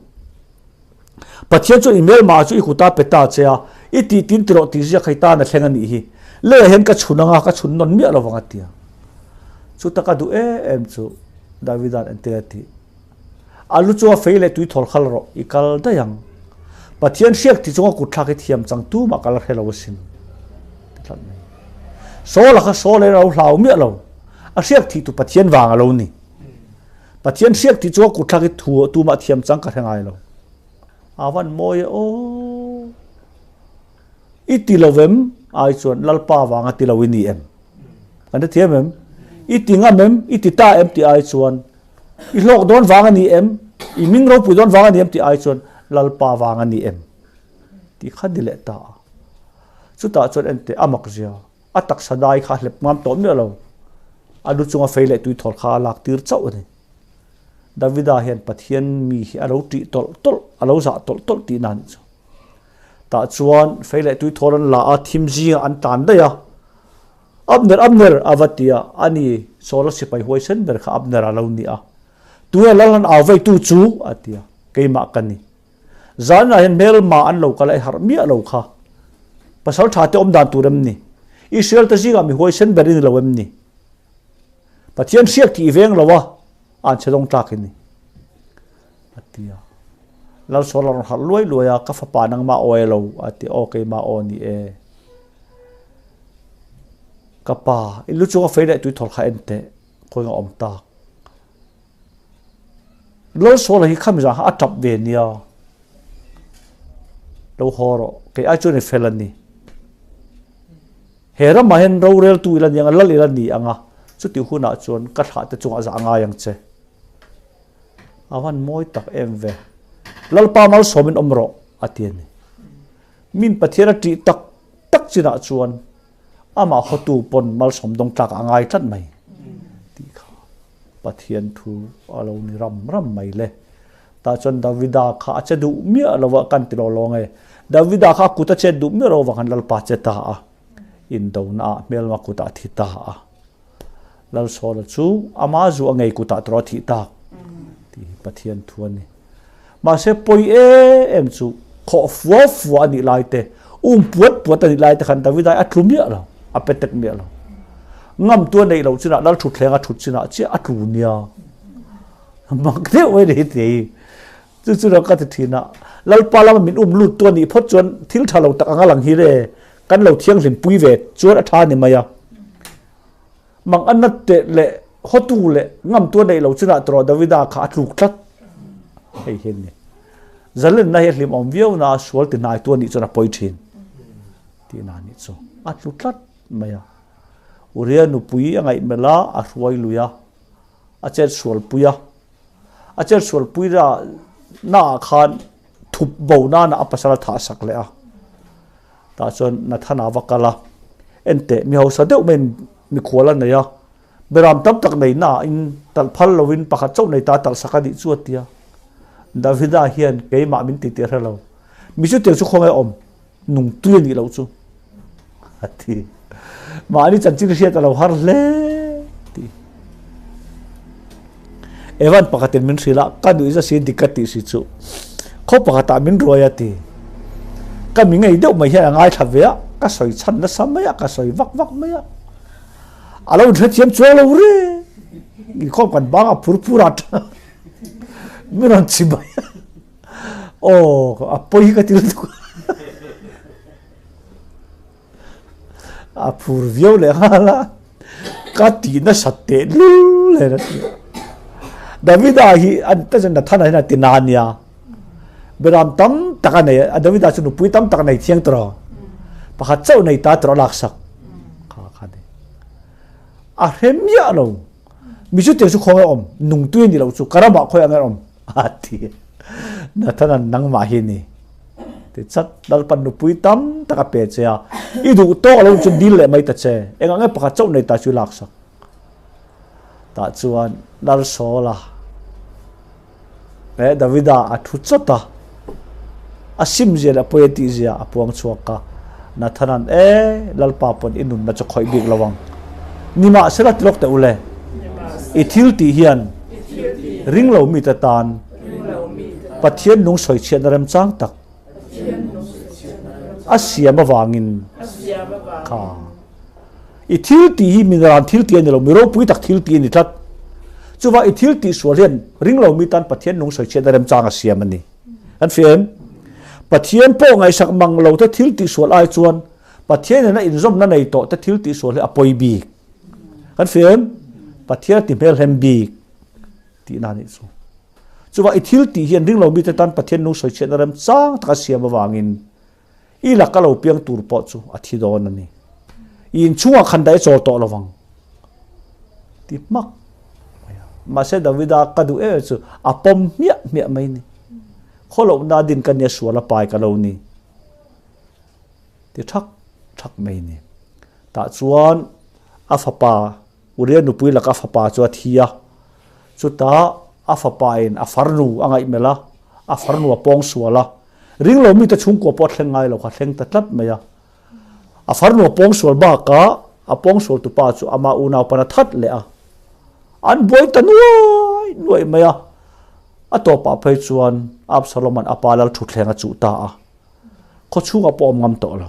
Pathian chuan i hmelma chu i kuta pe ta che a, i tih tin tiraw tih ziak hei tan a thleng a nih hi. Leiah hian ka chhun anga ka chhun nawn miah lo vang a ti a. Chuta ka duh em em chu Davida'n entir a tih. A lu chunga fei leh tui thawl khal rawh, i kal daih ang. Pathian hriak ti chunga kut thlak hi thiam chang tumah kal a hre lo asin. Ti tlat mai. Saul-a kha Saul-a in a lo hlau miah lo. A hriak thih tu Pathian vang a lo ni. Pathian hriak ti chunga kut thlak hi thu tumah thiam chang ka hre ngai lo. A van mawi e aw. I ti lo em? Ai chuan Lalpa vanga ti lo i ni em? Kan hrethiam em? I ti ngam em? I ti ta em tih ai chuan I hlawk dawn vang a ni em? I ming ropui dawn vang a ni em tih ai chuan Lalpa vang a ni em? Tih kha ni leh ta a. Chutah chuan enteh a mak zia, a taksa dai kha a hlep ngam tawh miah lo. A lu chunga fei leh tui thawl kha a lak tir chauh a ni. Davida hian Pathian mi hi a lo ṭih tawlh tawlh, a lo zah tawlh tawlh tihna a nih chu. Tah chuan fei leh tui thawl an la a, thim zingah an tlan daih a. Abner, Abner! a va ti a, ani Saula sipai huaisen ber kha Abner a lo ni a. Tunge lal han au veitu chu? a ti a, Keimah ka ni. Zanah hian hmelma an lo kal a, i harh miah lo kha. Pasal tha te awm dan tur em ni? Israel te zingah mi huaisen ber i ni lo em ni? Pathian hriak tih i veng lo a, an che dawng tlak i ni. A ti a. Lalsawl a rawn harh luai luai a, ka fapa nangmah aw e lo, a ti a, aw keimah aw ni e. Ka pa, i lu chunga fei leh tui thawl kha en teh, khawi nga awm tak. Lalsawla hi khami zan kha a tap ve nia. Lo haw rawh, kei ai chuan i fel a ni. He ramah hian roreltu ila ni anga, lal ila ni anga, chutih hunah chuan ka thlah te chungah zah ngai ang che. A van mawi tak em ve. Lalpa malsawmin awm rawh, a ti a ni. Min Pathian a ṭih tak tak chinah chuan amah hawtu pawn malsawm dawng tlak a ngai tlat mai tih kha Pathian thu a lo ni ram ram mai le. Tah chuan Davida kha a che duh miah lo a, kan ti lo lawng e. Davida kha a kut a chet duh miah lo avang khan Lalpa che ta a, indona ah hmelma kutah a thi ta a. Lalsawla chu ama zu a ngei kutah tawh a thih tak tih hi Pathian thu a ni. Mahse pawi em em chu khawh fua fua a nih lai te, um puat puat a nih lai te khan Davida hi a tlu miah lo, a pe tek miah lo. Ngam tu a neih loh chinah Lal thutthleng a thut chinah chiah a tlu nia. Mak deuh mai ni hi ti hi. Chu chu ka ti thin a, Lalpa lama min um lut tu a nih phawt chuan thil tha lo tak anga lang hi le, kan lo thianghlim pui ve chuan a tha a ni mai a. Mang a nat teh leh hawtu leh ngamtu a neih lo chinah tawh Davida kha a tluk tlat. Hei hi a ni. Zalenna hi a hlimawm viau na a sual ti hnaitu a nih chuan a pawi thin tihna a nih chu. A tlu tlat mai a. Uria nupui a ngaihmelh a, a hruai lui a, a chet sual pui a. A chet sual pui naah khan thup bo nana a pasal a thah sak leh a. Tah chuan Nathana va kal a, Enteh, mi hausa deuh maiin mikhual a nei a, beram tam tak nei naah in talh phal lovin pakhat chauh nei ta talh sak a nih chu a ti a. Davida hian keimah min ti tih a hre lo. Mi chutiang chu khawngaih awm nung tui a nih loh chu a ti. Mahni chanchin hriat a lo har hle tih. Evan pakhatin min hrilh a, ka nuih za si dik ka tih si chu. Khaw pakhatah min ruai a ti. Ka mi ngei deuh mai hian a ngaithla ve a, ka sawi chhan nasa mai a, ka sawi vak vak mai a. A lo inhrethiam chuang lo re. Inkhawm kan bang a phur phur a min rawn chi mai a. Aw, a pawi hi ka ti lutuk. A phur viau leh nghal a, ka tih nasat teh lul nen a ti a. Davida hi an ta chuan Nathana hian a ti na ania, beram tam tak a nei a, Davida chu nupui tam tak a nei thiang tawh a, pakhat chauh nei ta tawh a laksak kha kha ni. A hre miah lo, mi chu tiang chu khawnge awm, nungtui a nih loh chu ka ramah khawi ang awm a ti. Nathana nangmah hi ni. Ti chat Lalpan nupui tam tak a pe che a, i duh tawk lo chu dil leh mai ta che, engah nge pakhat chauh nei ta chu i laksak. Tah chuan Lalsawla leh Davida a thu chawt a, a sim zia leh a pawi a tih zia a puang chhuak a, Nathana'n e, Lalpa pawn i nunna chu khawih bik lo ang. Nimahsela ti lawk teh u le, i thil tih hian ringlo mite tan Pathian nung sawichhiatna remchang tak a siam avangin kha i thil tih hi mi ran thil tih a ni lo, mi ropui tak thil tih a ni tlat. Chuvang i thil tih sual hian ringlo mi tan Pathian nung sawichhiatna remchang a siam a ni. Kan hria em? Pathian pawh ngaihsak mang lo te thil tih sual ai chuan Pathian nena inzawmna nei tawh te thil tih sual hi a pawi bik. Kan hria em? Pathian a ti hmelhem bik. Tihna a nih chu. Chuvang i thil tih hian ringlo mite tan Pathian nung sawichhiatna remchang taka siam avangin i laka lo piang tur pawh chu a thi dawn a ni. I inchhungah khan daih a chawl tawh lovang ti hmak mai a. Mahse Davida ka duh em em chu a pawm hmiah hmiah mai ni. Khawlohna din ka nia sual a pai ka lo ni ti thak thak mai ni. Tah chuan a fapa. Uria nupui laka fapa chu a thi a, chutah a fapain a farnu a ngaihmelh a, a farnu a pawng sual a, ring lo mite chhungkua pawh a thleng ngai lo kha a thleng ta tlat mai a. A farnu a pawng sual bakah a pawng sual tupa chu ama unau pan a that leh a, an buai ta nuai nuai mai a. A tawpah phei chuan Absaloma'n a pa lal thutthleng a chuh ta a, khawchhungah pawh a awm ngam tawh lo.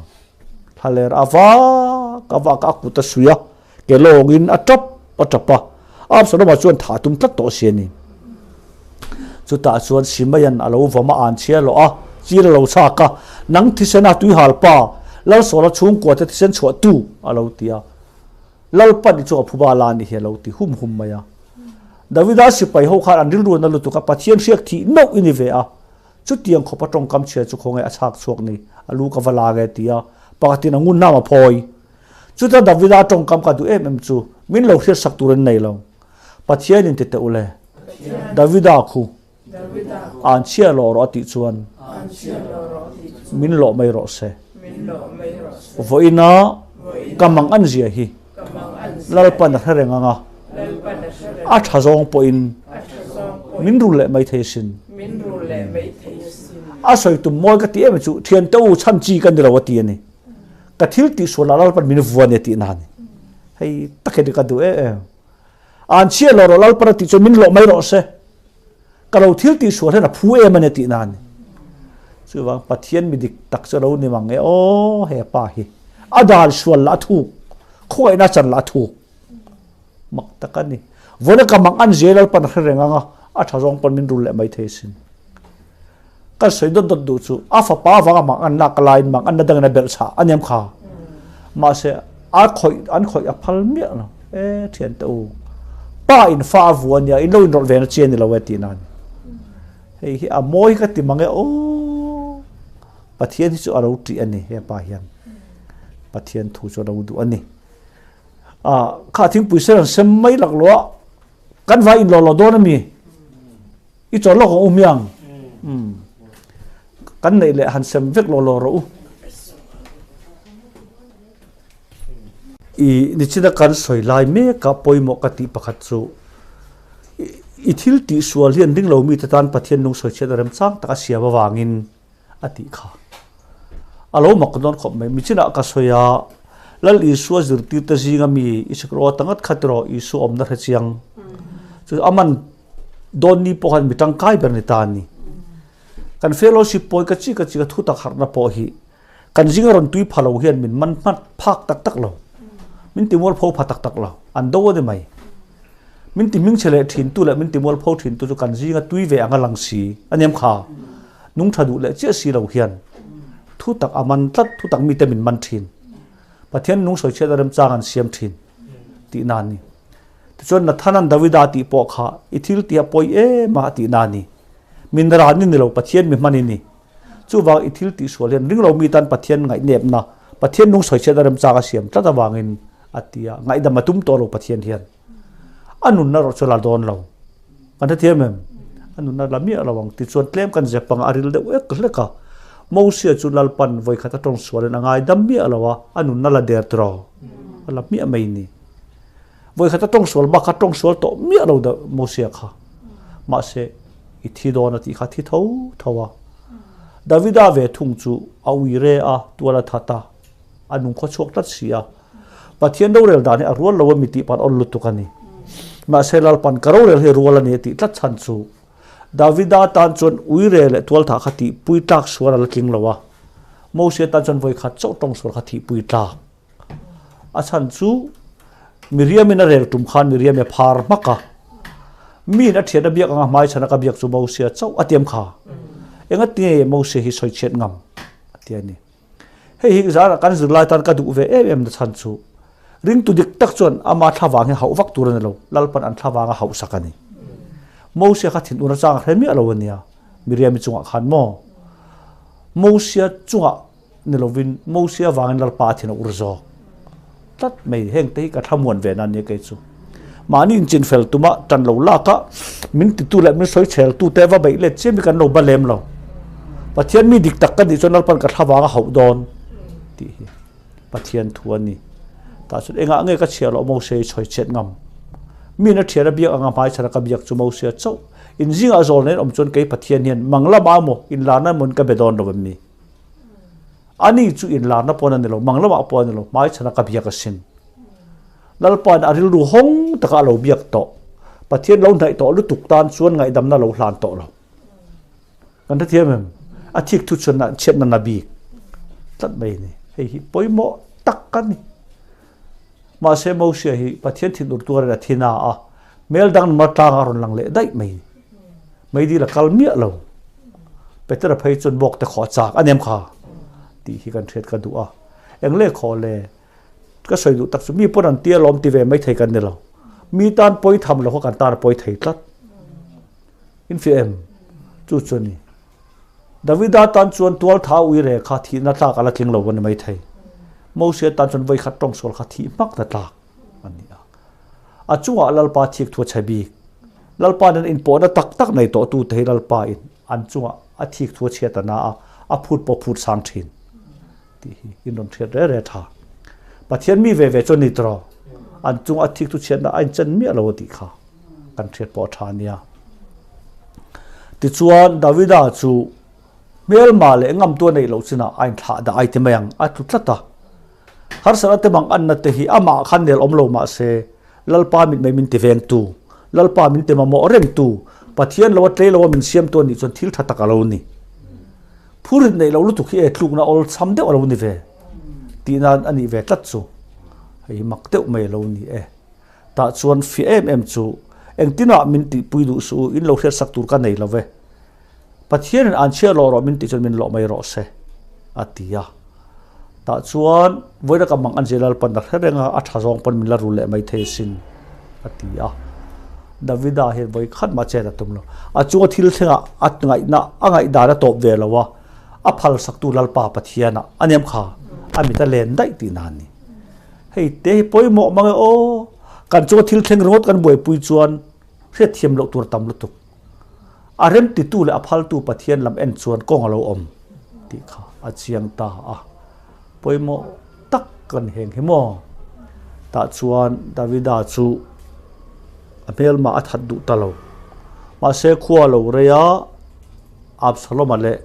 Thlaler a vak a vak a, a kut a suih a, ke lawngin a tap a tap a. Absaloma chuan thah a tum tlat tawh si a ni. Chutah chuan Simeia'n a lo vawm a, an chhia lawh a, chil a lo chhak a, Nang thisena tuihal pa, Lalsawla chhungkuate thisen chhuah tu, a lo ti a. Lalpan i chu a phuba la ni hi a lo ti hum hum mai a. Davida sipai ho khan an rilru na lutuk a, Pathian hriak thih meuh i ni ve a, chutiang khawpa tawngkam chhia chu khawnge a chhak chhuak ni, a lu ka va la nge ti a, pakhatin a ngun nam a phawi. Chuta Davida tawngkam ka duh em em chu min lo hriatsak tur an nei lo. Pathian in ti teh u le, Davida khu an chhia lawh rawh a tih chuan min lawh mai rawh se. Vawiina ka mang an zia hi Lalpan a hre reng ang a, a tha zawng pawhin min rul leh mai thei sin. A sawi tum mawi ka ti em chu thiante u chhan chi ka ni lo a ti a ni. Ka thil tih sualah Lalpan min vuan e tih na a ni. Hei tak hi ka duh em em. An chhia lo rawh Lalpan a tih chuan min lawh mai rawh se. Ka lo thil tih sual hian a phu em a ni tih na a ni. Chuvang Pathian mi dik tak chu a lo ni mang e aw he pa hi. A dan sual lah a thuk, khawngaihna chan lah a thuk. Mak tak a ni. Vawiin ka mang an zia Lalpan a hre reng ang a, a tha zawng pawn min rul leh mai thei sin. Kan sawi dawt dawt duh chu a fapa avanga mang an lak laiin mang an na dangin a belh chhah a niam kha. Mahse a khawih an khawih a phal miah lo. E thian te u, pa in fa a vu a nia, in lo inrawlh ve na chi a ni lo e tih nan. Hei hi a mawi ka ti mang e aw. Pathian hi chu a lo ṭih a ni he pa hian. Pathian thu chu a lo duh a ni. A kha thingpui sen an sem mai laklawh a, kan vai inlawh lawh dawn a mi? I chawl lawk ang u hmiang. Umm. Kan neih leh han sem vek law law rawh u. I nichina kan sawi lai mek a pawimawh ka tih pakhat chu i thil tih sual hian ring lo mite tan Pathian nung sawi chhiat a remchang tak a siam avangin a tih kha. A lo mak dawn khawp mai. Michinah ka sawi a, Lal Isua zirtirte zinga mi i sikro ta ngat kha tiraw Isua awmna hre chiang. Chu a man dawn ni pawh khan mi tangkai ber ni ta a ni. Kan fellowship pawi ka chi ka chi ka thu tak harhna pawh hi kan zinga rawn tui pha lo hian min man hmat phak tak tak lo. Min ti mualpho pha tak tak lo. An do a ni mai. Min ti hmingchhe leh thin tu leh min ti mualpho thin tu chu kan zinga tui ve anga lang si a niam kha. Nung tha duh leh chiah si lo hian thu tak a man tlat, thu tak mite min man thin. Pathian nung sawi chhiat a remchang an siam thin tih na a ni. Tichuan Nathanan Davida tih pawh kha i thil tih a pawi em a tih na a ni. Min ran i ni lo, Pathian mi hman i ni. Chuvang i thil tih sual hian ring lo mi tan Pathian ngaihnepna, Pathian nung sawi chhiat a remchang a siam tlat avangin a ti a, ngaihdam a tum tawh lo Pathian hian. A nunna erawh chu la dawn lo. Kan hrethiam em? A nunna la miah lo ang. Tichuan tlem kan zep ang a, a ril deuh ek hlek a. Mosia chu Lalpan vawikhat a tawng sualin a ngaidam miah lo a, a nunna la der tiraw? A la hmiah mai ni. Vawikhat a tawng sual bak kha tawng sual tawh miah lo deuh Mosia kha. Mahse, i thi dawn a tih kha thi tho tho a. Davida ve thung chu a uire a, tual a that a, a nung khaw chhuak tlat si a. Pathian rorel dan hi a rual lo a mi tih pan awl lutuk a ni. Mahse Lalpan ka rorel hi rual a ni a tih tlat chhan chu Davida tan chuan uire leh tualthah kha tihpui tlak sual a la tling lo a, Mosia tan chuan vawikhat chauh tawng sual kha thihpui tlak. A chhan chu Miriamin a rel tum khan Miriam a phar hmak a, miin a thian a biak anga hmaichhana ka biak chu Mosia chauh a tiam kha. Engatinge Mosia hi sawichhiat ngam a ti a ni. Hei hi zara kan zirlai tan ka duh ve em em na chhan chu ringtu dik tak chuan ama thlavang hi hauh vak tur a ni lo, Lalpan an thlavang a hauhsak a ni. Mosia kha thinur a chang hre miah lo a nia, Miriami chungah khan maw? Mosia chungah ni lovin Mosia vangin Lalpa a thin a ur zawk tlat mai. Heng te hi ka thlamuan ve na nia kei chu. Mahni inchinfel tuma tan lo lak a, min titu leh min sawi chhel tu te va beih let chiam hi kan lo ba lem lo. Pathian mi dik tak ka nih chuan Lalpan ka thlavang a hauh dawn tih hi Pathian thu a ni. Tah chuan engah nge ka chhiar loh Mose i chhawi chhiat ngam? Miin a thian a biak anga hmai chhana ka biak chu Mose a chauh. In zingah zawl nen awm chuan kei Pathian hian mang lamah emaw inlarna emaw in ka be dawn lo em ni? Ani chu inlarna pawn a ni lo, mang lamah pawh a ni lo, hmai chhana ka biak asin. Lalpain a rilru hawng taka a lo biak tawh. Pathian lo hnaih tawh lutuk tan chuan ngaihdamna lo hlan tawh lo. Kan hrethiam em? A thik thu chuan chhiatna na bik tlat mai a ni. Hei hi pawimawh tak a ni. Mahse Mosia hi Pathian thinur tuarin a thi na a, hmel dang numa tlanga a rawn lang leh daih mai. Meidil a kal miah lo. Petera phei chuan bawk te khaw a chak a nem kha tih hi kan hriat ka duh a. Eng le khaw le ka sawi duh tak chu mi pawn an tia lawm ti ve mai thei kan ni lo. Mi tan pawi tham lo kha kan tan a pawi thei tlat. In fiah em? Chu chu a ni. Davida tan chuan tual tha ui re kha thihna tlak a la tling lo a ni maithei. Mosia tan chuan vawikhat tawngsual kha thih hmak na tlak a ni a. A chungah Lalpa thik thu a chhe bik. Lalpa nen inpawhna tak tak nei tawh tute hi Lalpa in an chungah a thik thu a chhiat a na a, a phut pawh phut sang thin tih hi in rawn hriat re re tha. Pathian mi ve ve chu a ni tawh. An chungah a thik thu chhiatna a inchen miah lo a tih kha. kan hriat pawh a tha a nia. Tichuan Davida chu hmelma leh ngamtu a neih loh chinah a inthlah dah ai ti mai ang, a tlu tlat a. Harsatna te mang anna te hi amah khan nel awm lo mah se Lalpa mitmei min ti vengtu, Lalpa min ti mamawh rengtu, Pathian lo a tlei lo a min siamtu a nih chuan thil tha tak a lo ni. Phurit neih loh lutuk hi e tlukna awlsam deuh a lo ni ve tih nan a nih ve tlat chu hei mak deuh mai a lo ni e. Tah chuan fiah em em chu engtinah min tihpui duh suh u, in lo hriatsak tur ka nei lo ve. Pathianin an chhiar lawh rawh min tih chuan min lawh mai rawh se, a ti a. Tah chuan vawiina ka mang an zir Lalpan a hre reng a, a tha zawng pawn min la rul leh mai thei asin, a ti a. Davida hian vawi khat mah chet a tum lo. A chunga thil thlengah a ngaihna, a ngaihdan a tawp ve lo a, a phalsaktu Lalpa Pathianah a nem kha a mit a len daih tihna a ni. Hei te hi pawimawh mang e aw, kan chunga thil thleng ringawt kan buaipui chuan hriatthiam loh tur a tam lutuk. A remtitu leh a phaltu Pathian lam en chuan kawng a lo awm tih kha a chiang ta a, pawimawh tak kan heng hi maw? Tah chuan Davida chu a hmelmah a that duh ta lo. Mahse khua lo rei a, Absalom-a leh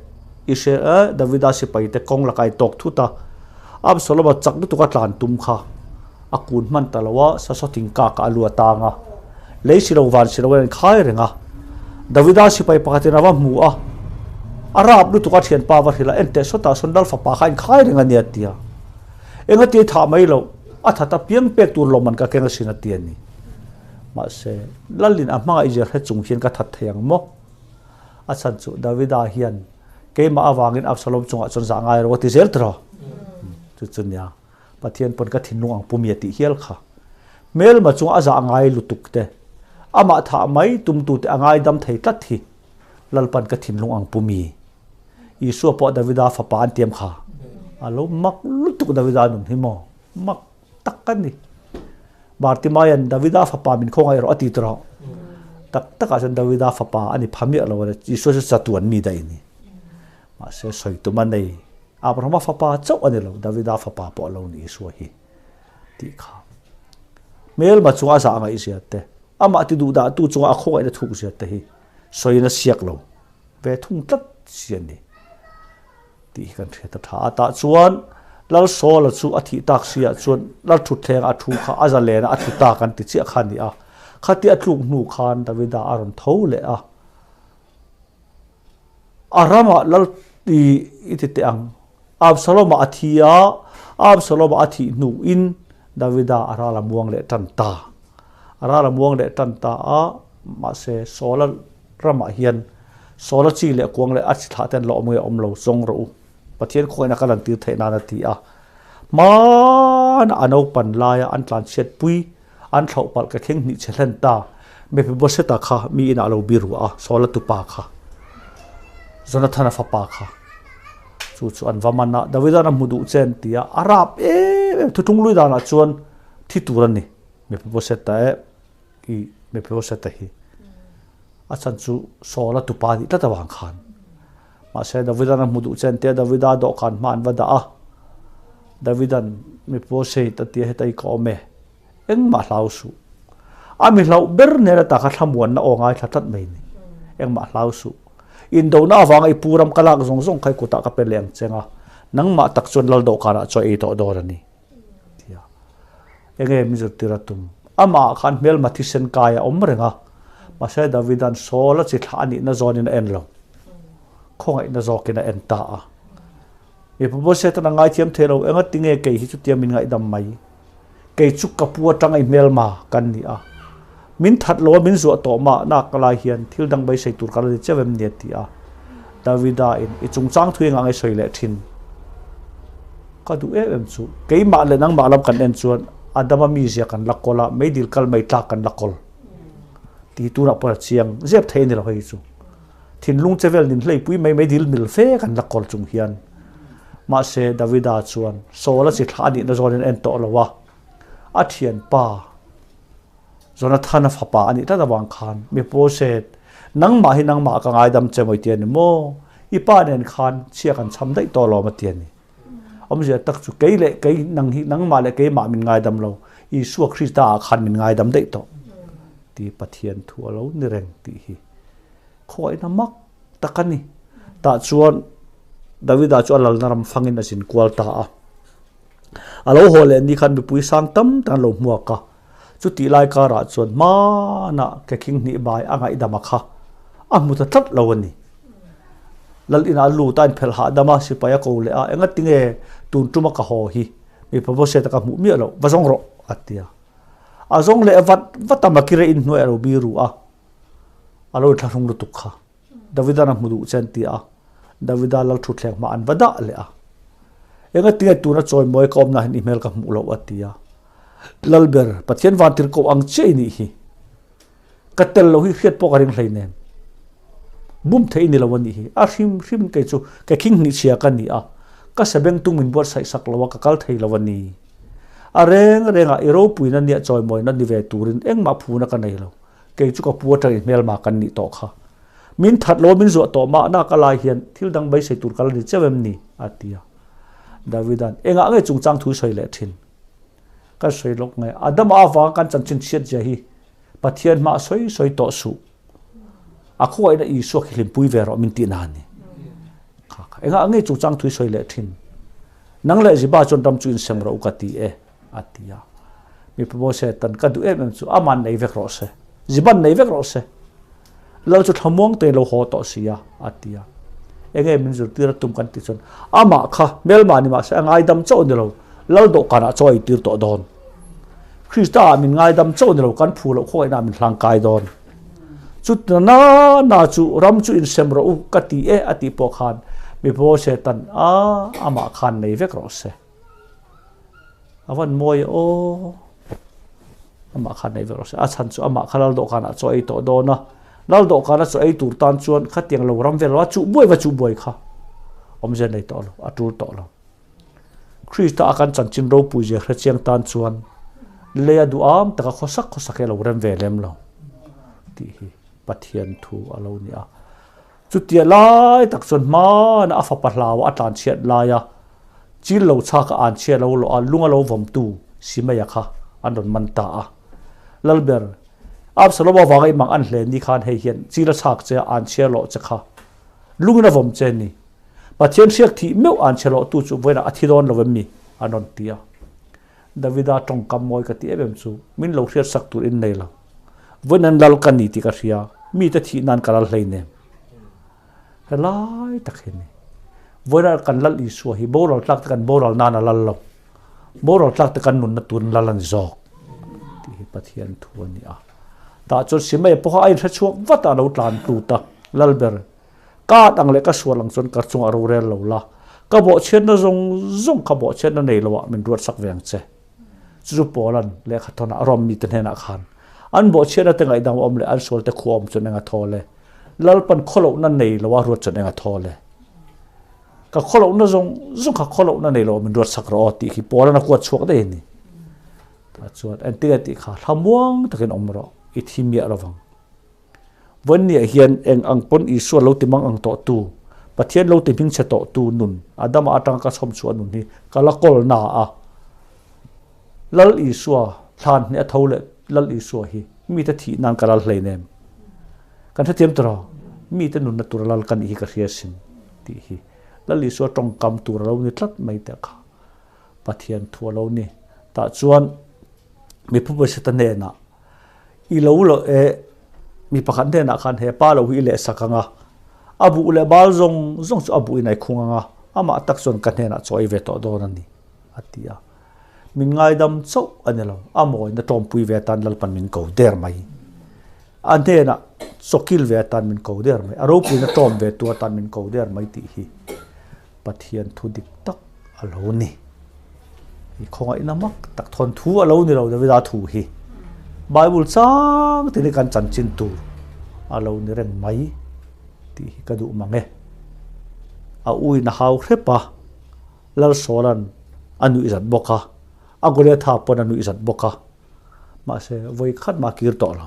Israel Davida sipaite kawng laka a intawk thut a. Absalom-a chak lutuk a tlan tum kha a kun hman ta lo a, sasaw thing kak ah a lu a tang a. Lei si lo van si lo in a inkhai reng a. Davida sipai pakhatin a va hmu a, a rap lutuk a thianpa va hrilh a, Enteh sawtah sawn Lal fapa kha a inkhai reng a nia ti a. Engati thah mai loh, a that a piang pek tur lawmman ka keng asin a ti a ni. Mahse, Lalin a hmangaih zir hre chung hian ka that thei ang maw? A chhan chu Davida hian keimah avangin Absalom chungah chuan zah ngai rawh a ti zel tiraw? Chu chu nia, Pathian pawn ka thinlung ang pumi a tih hial kha. Hmelma chunga a zah ngai lutuk te, amah thah mai tumtu te a ngaidam thei tlat hi Lalpan ka thinlung ang pumi. Isua pawh Davida fapa an tiam kha. A lo mak lutuk Davida nun hi maw? Mak tak a ni. Bartimaian Davida fapa min khawngaih rawh a ti tawh. Tak takah chuan Davida fapa a ni pha miah lo a ni. Isua chu chatuan mi daih a ni. Mahse sawi tum a nei. Abrahama fapa chauh a ni lo, Davida fapa pawh a lo ni Isua hi tih kha. Hmelma chunga a zah ngaih zia te, amah ti duh dah tu chunga a khawngaihna thuk zia te hi sawiin a siak lo ve thung tlat si a ni. Tih hi kan hriat a tha a. Tah chuan Lal Sawla chu a thih tak si ah chuan Lal thutthleng a thu kha a zalen a, a thu ta kan ti chiah kha a ni a. Khati a tluk hnu khan Davida a rawn tho leh a. A ramah Lal i i ti teh ang. Absalom-a a thi a, Absalom-a a thih hnuin Davida a ral a muang leh tan ta. A ral a muang leh tan ta a, mahse Sawla ramah hian Sawla chi leh kuang leh a chi thlah ten lawm nge awm lo zawng rawh u, Pathian khawiin a ka lantir theih nan a ti a. Hmana a naupan laia an tlanchhiat pui, an thlauh palh ka thleng hnih che hlen ta, Mephiboseta kha mi inah a lo bi ruah a, Sawla tupa kha, Jonathana fapa kha, chu chu an va man a, Davida'n a hmu duh che an ti a, a rap em em, thuthlung lui danah chuan thi tur a ni, Mephiboseta e. I Mephibosheth-a hi a chhan chu Saul-a tupa nih tlat avang khan. Mahse, Davida-na hmu duh chen te Davida dawhkan hma an va dah a. Davidan mi pawsei ta tia heta i ka awm e, engmah hlau suh. A mi hlauh ber nen ata kha thlamuanna aw ngaithla tlat mai ni. Engmah hlau suh. Indona avanga i pu ram ka lak zawng zawng kha i kutah ka pe leh ang cheng a, nangmah tak chuan lal dawhkanah chaw ei tawh dawn a ni. Tia. Enge min zirtir a tum? Amah ah khan hmelma thisen kai a awm reng a, mahse Davida'n Saul a chi thlah a nihna zawnin a en lo. Khawngaihna zawkin a en ta a. Mipa Mosea-ten a ngaithiam thei lo, Engati nge kei hi chutia min ngaihdam mai? Kei chu ka pu atanga i hmelma kan ni a. Min that lo a min zuah tawh mah nak lai hian thil dang beisei tur ka la ni chiau em ni a ti a. Davida-in i chungchang thui engah nge sawi leh thin? Ka duh em em chu keimah leh nangmah lam kan en chuan Adama mizia kan la kawl a, meidil kal mai tlak kan la kawl ti tunah pawh a chiang zep thei a ni lo hei chu. Thinlung che vel nin hleipui mai mai dil mil fe kan la kawl chung hian. Mahse, Davida chuan Saul-a chi thlah a nihna zawnin a en tawh lo a, a thianpa Jonathana fapa a nih tlat avang khan, Mephibosheth, nangmah hi nangmah ka ngaidam che mawi ti a ni maw? I pa nen khan chhia kan cham daih tawh alawm a ti a ni. Awmzia tak chu kei leh kei nang hi nangmah leh keimah min ngaidam lo, Isua Krista ah khan min ngaidam daih tawh ti Pathian thu a lo ni reng tih hi khawiahna mak tak a ni. Tah chuan Davida chu a lalna ram fangin a zin kual ta a. A lo haw leh ni khan mipui sang tam tak an lo hmuak a. Chutih lai karah chuan hmanah kekhing hnih bai a ngaihdam a kha a hmu ta tlat lo a ni. Lal inah a lut a, a inphelh hahdam a, sipai a ko leh a, Engati nge tun tuma ka haw hi mipa Moseta ka hmuh miah loh, va zawng rawh, a ti a. A zawng leh vat vat a, Makire inhnuai a lo bi ru a, a lo inthlahrung lutuk kha. Davida'n a hmu duh che an ti a, Davida lal thutthleng hma an va dah leh a. Engati nge tuna chawimawi ka awmna hian i hmel ka hmuh loh a ti a. Lalber, Pathian vantir koh ang chiah i nih hi. Ka tel loh hi hriat pawh ka ring hleinem. Bum theih i ni lo a nih hi. A hrim hrim kei chu ke khing hnih chhia ka ni a, ka sebeng tung min buatsaih sak lo a, ka kal thei lo a ni. A reng rengah i ropuina nia chawimawina ni ve turin engmah phuna ka nei lo. Kei chu ka pu atangin hmelma kan nih tawh kha. Min that lo a min zuah tawh mah nak a lai hian thil dang beisei tur ka la ni cheu em ni? a ti a. Davida'n, Engah nge chungchang thu sawi leh thin? Kan sawi lawk nge, Adama avanga kan chanchin chhiat zia hi Pathian hmah sawi sawi tawh suh. A khuaina Isua khi hlimpui ve rawh min tih na a ni. Kha kha, engah nge chungchang thu sawi leh thin? Nang leh Ziba chuan ram chu insem rawh u ka ti e. a ti a. Mipa Mose tan ka duh em em chu aman nei vek rawh se, Ziban nei vek rawh se, Lal chu thlamuang te lo haw tawh si a, a ti a. Enge min zirtir a tum kan tih chuan amah kha hmelmah ni mahse a ngaidam chauh ni lo, Lal dawhkanah chaw a eitir tawh dawn. Krista ah min ngaidam chauh ni lo, kan phu loh khawngaihna ah min hlangkai dawn. Chutna na na chu ram chu insem rawh u ka ti e a tih pawh khan mipa Mose tan a amah khan nei vek rawh se. A van mawi aw. Amah khan nei ve rawh se. A chhan chu amah kha lal dawhkanah chaw ei tawh dawn a. Lal dawhkana chaw ei tur tan chuan khatiang lo ram vel lo a chuh buai va chuh buai kha awmzia nei tawh lo, a tul tawh lo. Krista a kan chanchin ropui zia hre chiang tan chuan lei a duham taka khawsak khawsak hi a lo rem ve lem lo tih hi Pathian thu a lo ni a. Chutia lai tak chuan hmana a fapa hlau a tlan chhiat laia chil lo chhak a an chhia lo lawh a lung a lo vawmtu Simeia kha an rawn man ta a. Lalber, Absalom avanga i mang an hle ni khan hei hian chil a chhak che a an chhia lawh che kha lungin a vawm che ni. Pathian hriak thih meuh an chhe lawhtu chu vawiinah a thi dawn lo em mi? an rawn ti a. Davida tawngkam mawi ka ti em em chu min lo hriat sak tur in nei lo. Vawiin an lal ka ni tih ka hria, mite thih nan ka lal hleinem. Helai tak hi ni. Vawiin kan lal Isua hi boral tlak te kan boral nan a lal lo. Boral tlak te kan nunna turin lal a ni zawk tih hi Pathian thu a ni a. Tah chuan Simei pawh kha a inhre chhuak vat a, a lo tlan tlut a, Lalber, ka at ang leh ka sual ang chuan ka chungah rorel lo la, ka bawhchhiatna zawng zawng kha bawhchhiatna nei loah min ruat sak ve ang che. Chu chu Paula'n lehkha thawnah Rom mite hnenah khan an bawhchhiatna te ngaihdam a awm leh an sualte khua awm chuan eng a thaw le? Lalpan khawlohna nei loa ruat chuan eng a thaw le? Ka khawlohna zawng zawng kha khawlohna nei loah min ruat sak rawh aw tih khi Paula'n a kuat chhuak daih a ni. Tah chuan engtin nge tih kha thlamuang takin awm rawh, i thi miah lovang. Vawinia hian eng ang pawn Isua lo ti mang ang tawh tu? Pathian lo ti hming chhe tawh tu nun, Adama atanga ka chhawm chhuah nun hi ka la kawl na a. Lal Isua thlan hnih a tho leh Lal Isua hi mite thih nan ka lal hleinem. Kan hrethiam tawh lo, mite nunna tura lal ka nih hi ka hria sin tih hi Lal Isua tawngkam tur a lo ni tlat mai teh kha Pathian thu a lo ni. Tah chuan mi phubaisata hnenah i lo lo e mi pakhat hnenah khan he pa lo hi i lehsak ang a, a buh leh bal zawng zawng chu a buh in a i khung ang a, amah tak chuan ka hnenah chaw ei ve tawh dawn a ni a ti a. Min ngaidam chauh a ni lo, a mawina tawmpui ve atan Lalpan min ko der mai. A hnenah chawkil ve atan min ko der mai, a ropuina tawm ve tu atan min ko der mai tih hi Pathian thu dik tak a lo ni. I khawngaihna mak tak thawn thu a lo ni lo Davida thu hi. Bible chang tin hi kan chanchin tur a lo ni reng mai tih hi ka duh mang e. A uina hau hrep a. Lalsawla'n a nuih zat bawk a, a Goliatha pawn a nuih zat bawk a, mahse vawi khat mah a kir tawh lo.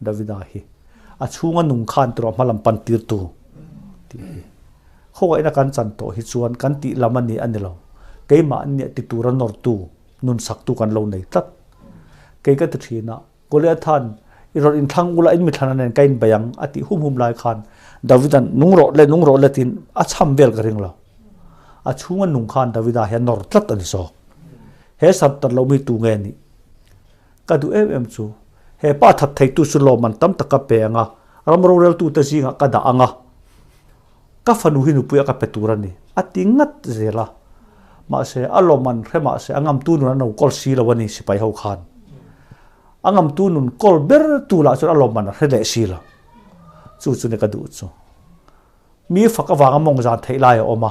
Davida hi a chhunga nung khan tawh hma lam pan tir tu tih hi khawngaihna kan chan tawh hi chuan kan tih lam a ni a ni lo. Keimah an nia ti tura nawrtu, nun saktu kan lo nei tlat. Kei ka ti thin a, Goliatha'n i rawn inthlang ula in mithlana nen ka inbei ang a tih hum hum lai khan Davida'n nung rawh le nung rawh le tiin a chham vel ka ring lo. A chhunga nung khan Davida hi a nawr tlat a ni zawk. He sat tat lo mi tu nge nih? Ka duh em em chu he pa that theitu chu lawmman tam tak ka pe ang a, ram roreltute zingah ka dah ang a, ka fanu hi nupui a ka pe tur a ni a ti ngat zel a. Mahse, a lawmman hre mahse a ngamtu nun an lo kawl si lo a ni sipai ho khan. A ngamtu nun kawl ber tu lah chuan a lawmman a hre leh si lo. Chu chu ni ka duh chu. Mi fak avanga mawng zan theih lai a awm a.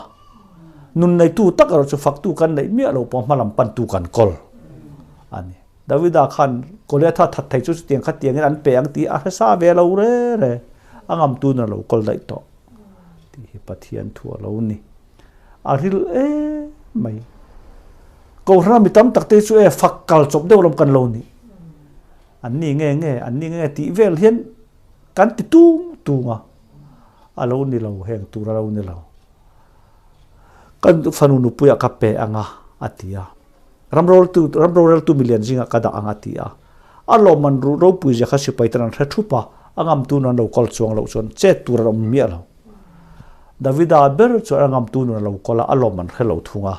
Nun neitu tak erawh chu faktu kan neih miah lo pawh hmalam pantu kan kawl a ni. Davida khan Goliatha that thei chu chutiang kha tiangin an pe ang tih a hre sa ve lo re re. A ngamtu nun a lo kawl daih tawh tih hi Pathian thu a lo ni. A ril em mai. Kohhran a mi tam tak te chu e fak kal chawp deuh lam kan lo ni. An ni nge nge, an ni nge nge tih vel hian kan ti tung tung a. A lo ni lo, heng tur a lo ni lo. Kan fanu nupuiah ka pe ang a, a ti a. Ram roreltu, ram roreltu milian zingah ka dah ang a ti a. A lawmman ruh ropui zia kha sipai ten an hre thup a, a ngamtu nun an lo kawl chuang loh chuan chet tur an awm miah lo. Davida ber chuan a ngamtu nun a lo kawl a, a lawmman hre lo thung a.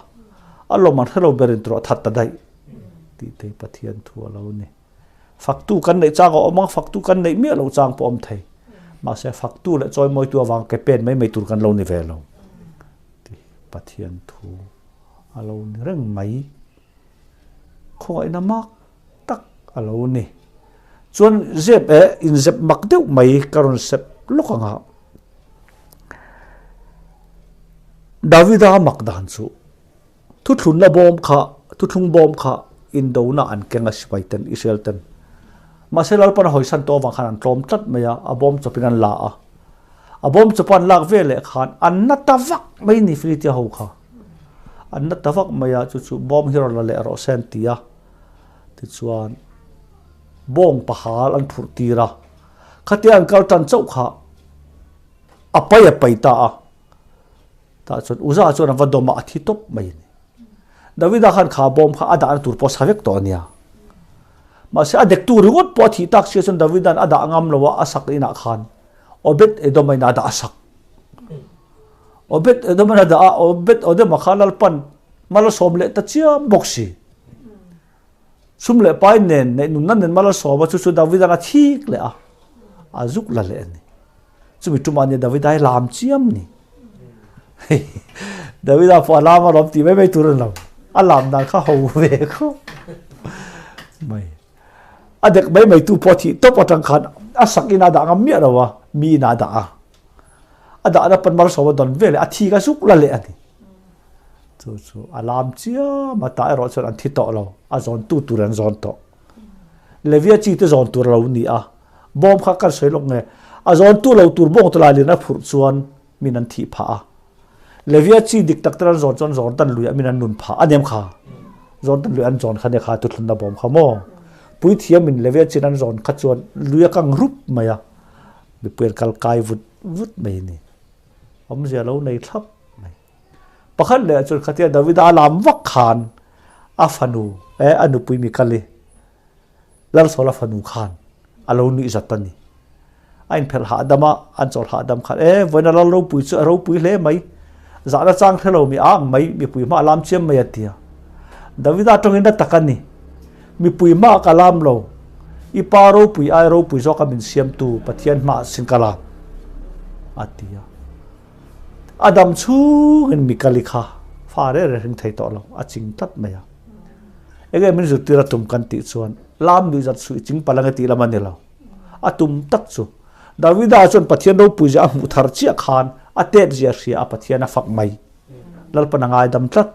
A lawmman hre lo berin tawh a that ta daih tih te hi Pathian thu a lo ni. Faktu kan neih chang a awm ang, faktu kan neih miah loh chang pawh a awm thei. Mahse faktu leh chawimawitu avang ke pen mai mai tur kan lo ni ve lo tih hi Pathian thu a lo ni reng mai. Khawngaihna mak tak a lo ni. Chuan zep eh inzep mak deuh mai ka rawn sep lawk ang a. Davida mak dan chu thuthlunna bawm kha thuthlung bawm kha indona an keng a sipai ten Israel ten. Mahse Lalpan a hawisan tawh avang khan an tlawm tlat mai a, a bawm chawpin an la a. A bawm chawpa an lak ve leh khan an na ta vak mai ni Philitia ho kha. An na ta vak mai a, chu chu bawm hi rawn la leh rawh se an ti a. Tichuan bawng pahal an phurh tir a, khatia an kal tan chauh kha a pai a pai ta a. Tah chuan Uza chuan a va dawm a, a thi tawp mai a ni. Davida khan kha bawm kha a dahna tur pawh a sa vek tawh a nia. Mahse a dektu ringawt pawh a thih tak sia chuan Davida'n a dah ngam lo a, a sak inah khan Obed Edom-a inah a dah a sak. Obed Edom-a dah a, Obed Edom-a kha Lalpan mal a sawm leh ta chiam bawk si. Sum leh pai nen, neih nunna nen mal a sawm a, chu chu Davida'n a thik leh a, a zuk la leh a ni. Chumi tumah nia Davida hi lam chiam ni. Davida pawh a lam a lawm tih mai mai tur a ni lo. A lam dan kha ho ve kho mai. A dek mai mai tu pawh thih tawp atang khan a sak in a dah ngam miah lo a, mi in a dah a. A dahna pan malsawm a dawn vel a thi ka zuk la leh a ni. Chu chu a lam chiam a, tah erawh chuan an thi tawh lo, a zawn tu tur an zawn tawh. Levia chi te zawn tur a lo ni a, bawm kha kan sawi lawk nge, a zawn tu lo tur bawng te lai lian a phurh chuan min an thih phah a. Levia chi dik tak ten an zawn chuan Jordan luiah min an nun phah a nem kha. Jordan lui an zawn kha nia kha tuthlunna bawm kha maw. Puithiam in Levia chin an zawn kha chuan lui a kang rup mai a, mipui an kal kai vut vut mai a ni. Awmzia lo nei thlap mai. Pakhat leh chuan khatia Davida a lam vak khan a fanu eh a nupui Mikali Lalsawla fanu khan a lo nuih zat a ni. A inphelh hahdam a, an chawlh hahdam khan e vawiina lal ropui chu a ropui hle mai, zahna chang hre lo mi a ang mai, mipui hma a lam chiam mai a ti a. Davida tawngin na tak a ni, mipui hma ka lam lo, i pa ropui ai ropui zawka min siamtu Pathian hma sin ka lam a ti a. A dam chhungin Mikali kha fa reh reh ring thei tawh lo, a ching tlat mai a. Enge min zirtir a tum kan tih chuan lam nuih zat suih ching palh ange tih lam a ni lo. A tum tak chu Davida chuan Pathian ropui zia a hmuh thar chiah khan a tet zia hria a Pathian a fak mai. Lalpan a ngaidam tlat.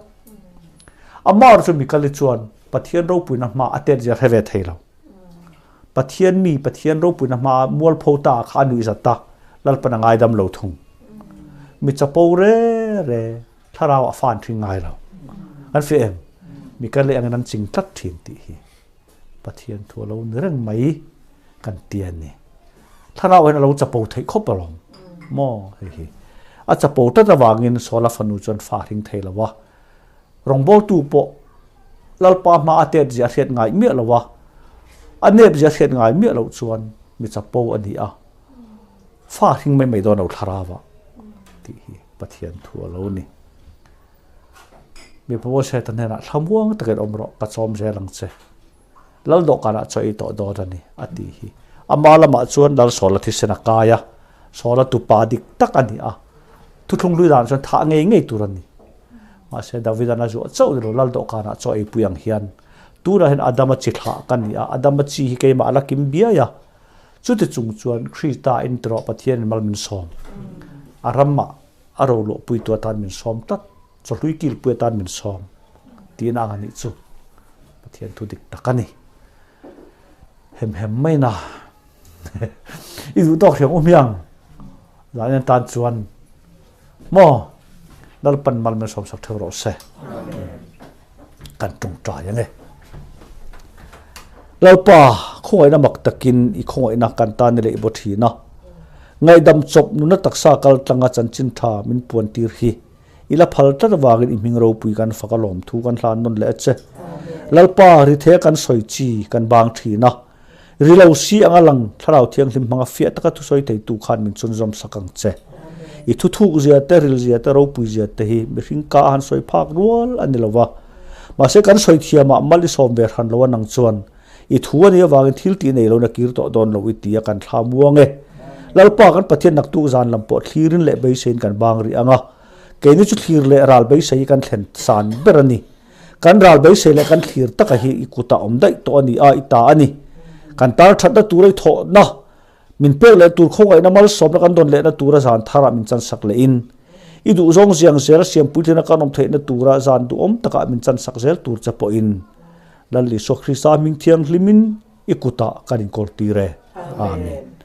Amah chu Mikali chuan Pathian ropuina hma a tet zia hre ve thei lo. Pathian mi Pathian ropuina hma mualpho ta kha a nuih zat a, Lalpan a ngaidam lo thung. Mi chapo re re thlarau a fan thin ngai lo. An fiah em? Mikali angin an ching tlat thin tih hi. Pathian thu a lo ni reng mai kan ti a ni. Thlarau hian a lo chapo theih khawp alawm maw hei hi. A chapo tlat avangin Saula fanu chuan fa hring thei lo a. Rawngbawltu pawh Lalpa hma a tet zia hriat ngai miah lo a, a nep zia hriat ngai miah loh chuan mi chapo a ni a. Fa hring mai mai dawn lo thlarau ah tih hi Pathian thu a lo ni. Mipa Moshe-te hnenah thlamuang takin awm rawh, ka chawm zel ang che. Lal dawhkanah chaw ei tawh dawn a ni, a ti hi. Ama lamah chuan Lal Sawla thisen a kai a, Sawla tupa dik tak a ni a, thuthlung hlui danah chuan thah ngei ngei tur a ni. Mahse, Davida'n a zuah chauh ni lo, Lal dawhkanah chaw ei pui ang hian tunah hian Adama chi thlah ka ni a, Adama chi hi keimah a la kim biai a, chuti chung chuan Krista in tirawh Pathianin mal min sawm. A ramah a roluahpuitu atan min sawm tlat. Chawhlui kilpui atan min sawm tihna ang a nih chu. Pathian thu dik tak a ni. Hem hem mai na. I duh tawk hriang um hiang. Zan tan chuan maw Lalpan mal min sawm sak theuh rawh se. Kan tawngtai ange. Lalpa, khawngaihna mak takin i khawngaihna kan tan ni leh i bo thin a. Ngaihdam chawp nuna taksa kal tlanga chanchin tha min puan tir hi i la phal tlat avangin i hming ropui kan fak a lawm thu kan hlan nawn leh a che. Lalpa, rithe kan sawi chi kan bang thin a. Ri lo si anga lang Thlarau Thianghlim hmanga fiah taka thusawi theitu khan min chhunzawm sak ang che. I thuthuk zia te, ril zia te, ropui zia te hi mihring ka a han sawi phak rual a ni lo va. Mahse kan sawi thiamah mal i sawm ve hran lo a nang chuan i thu a nih avangin thil tih nei lo na kir tawh dawn lo i ti a kan thla muang e. Lalpa kan Pathian naktuk zan lam pawh thlirin leh beiseiin kan bang rih ang a. Keini chu thlir leh ral beisei hi kan thlen san ber a ni. Kan ral beisei leh kan thlir taka hi i kutah awm daih tawh a ni a, i ta a ni. Kan tar thatna tura i thawhna, min pek leh tur khawngaihna malsawmna kan dawn lehna tura zan tharah min chansak lehin, i duhzawng ziang zela siampuitlina kan awm theihna tura zan duhawm takah min chansak zel tur che pawhin Lal Isua Krista hming thianghlimin i kutah kan inkawl tir e. Amen.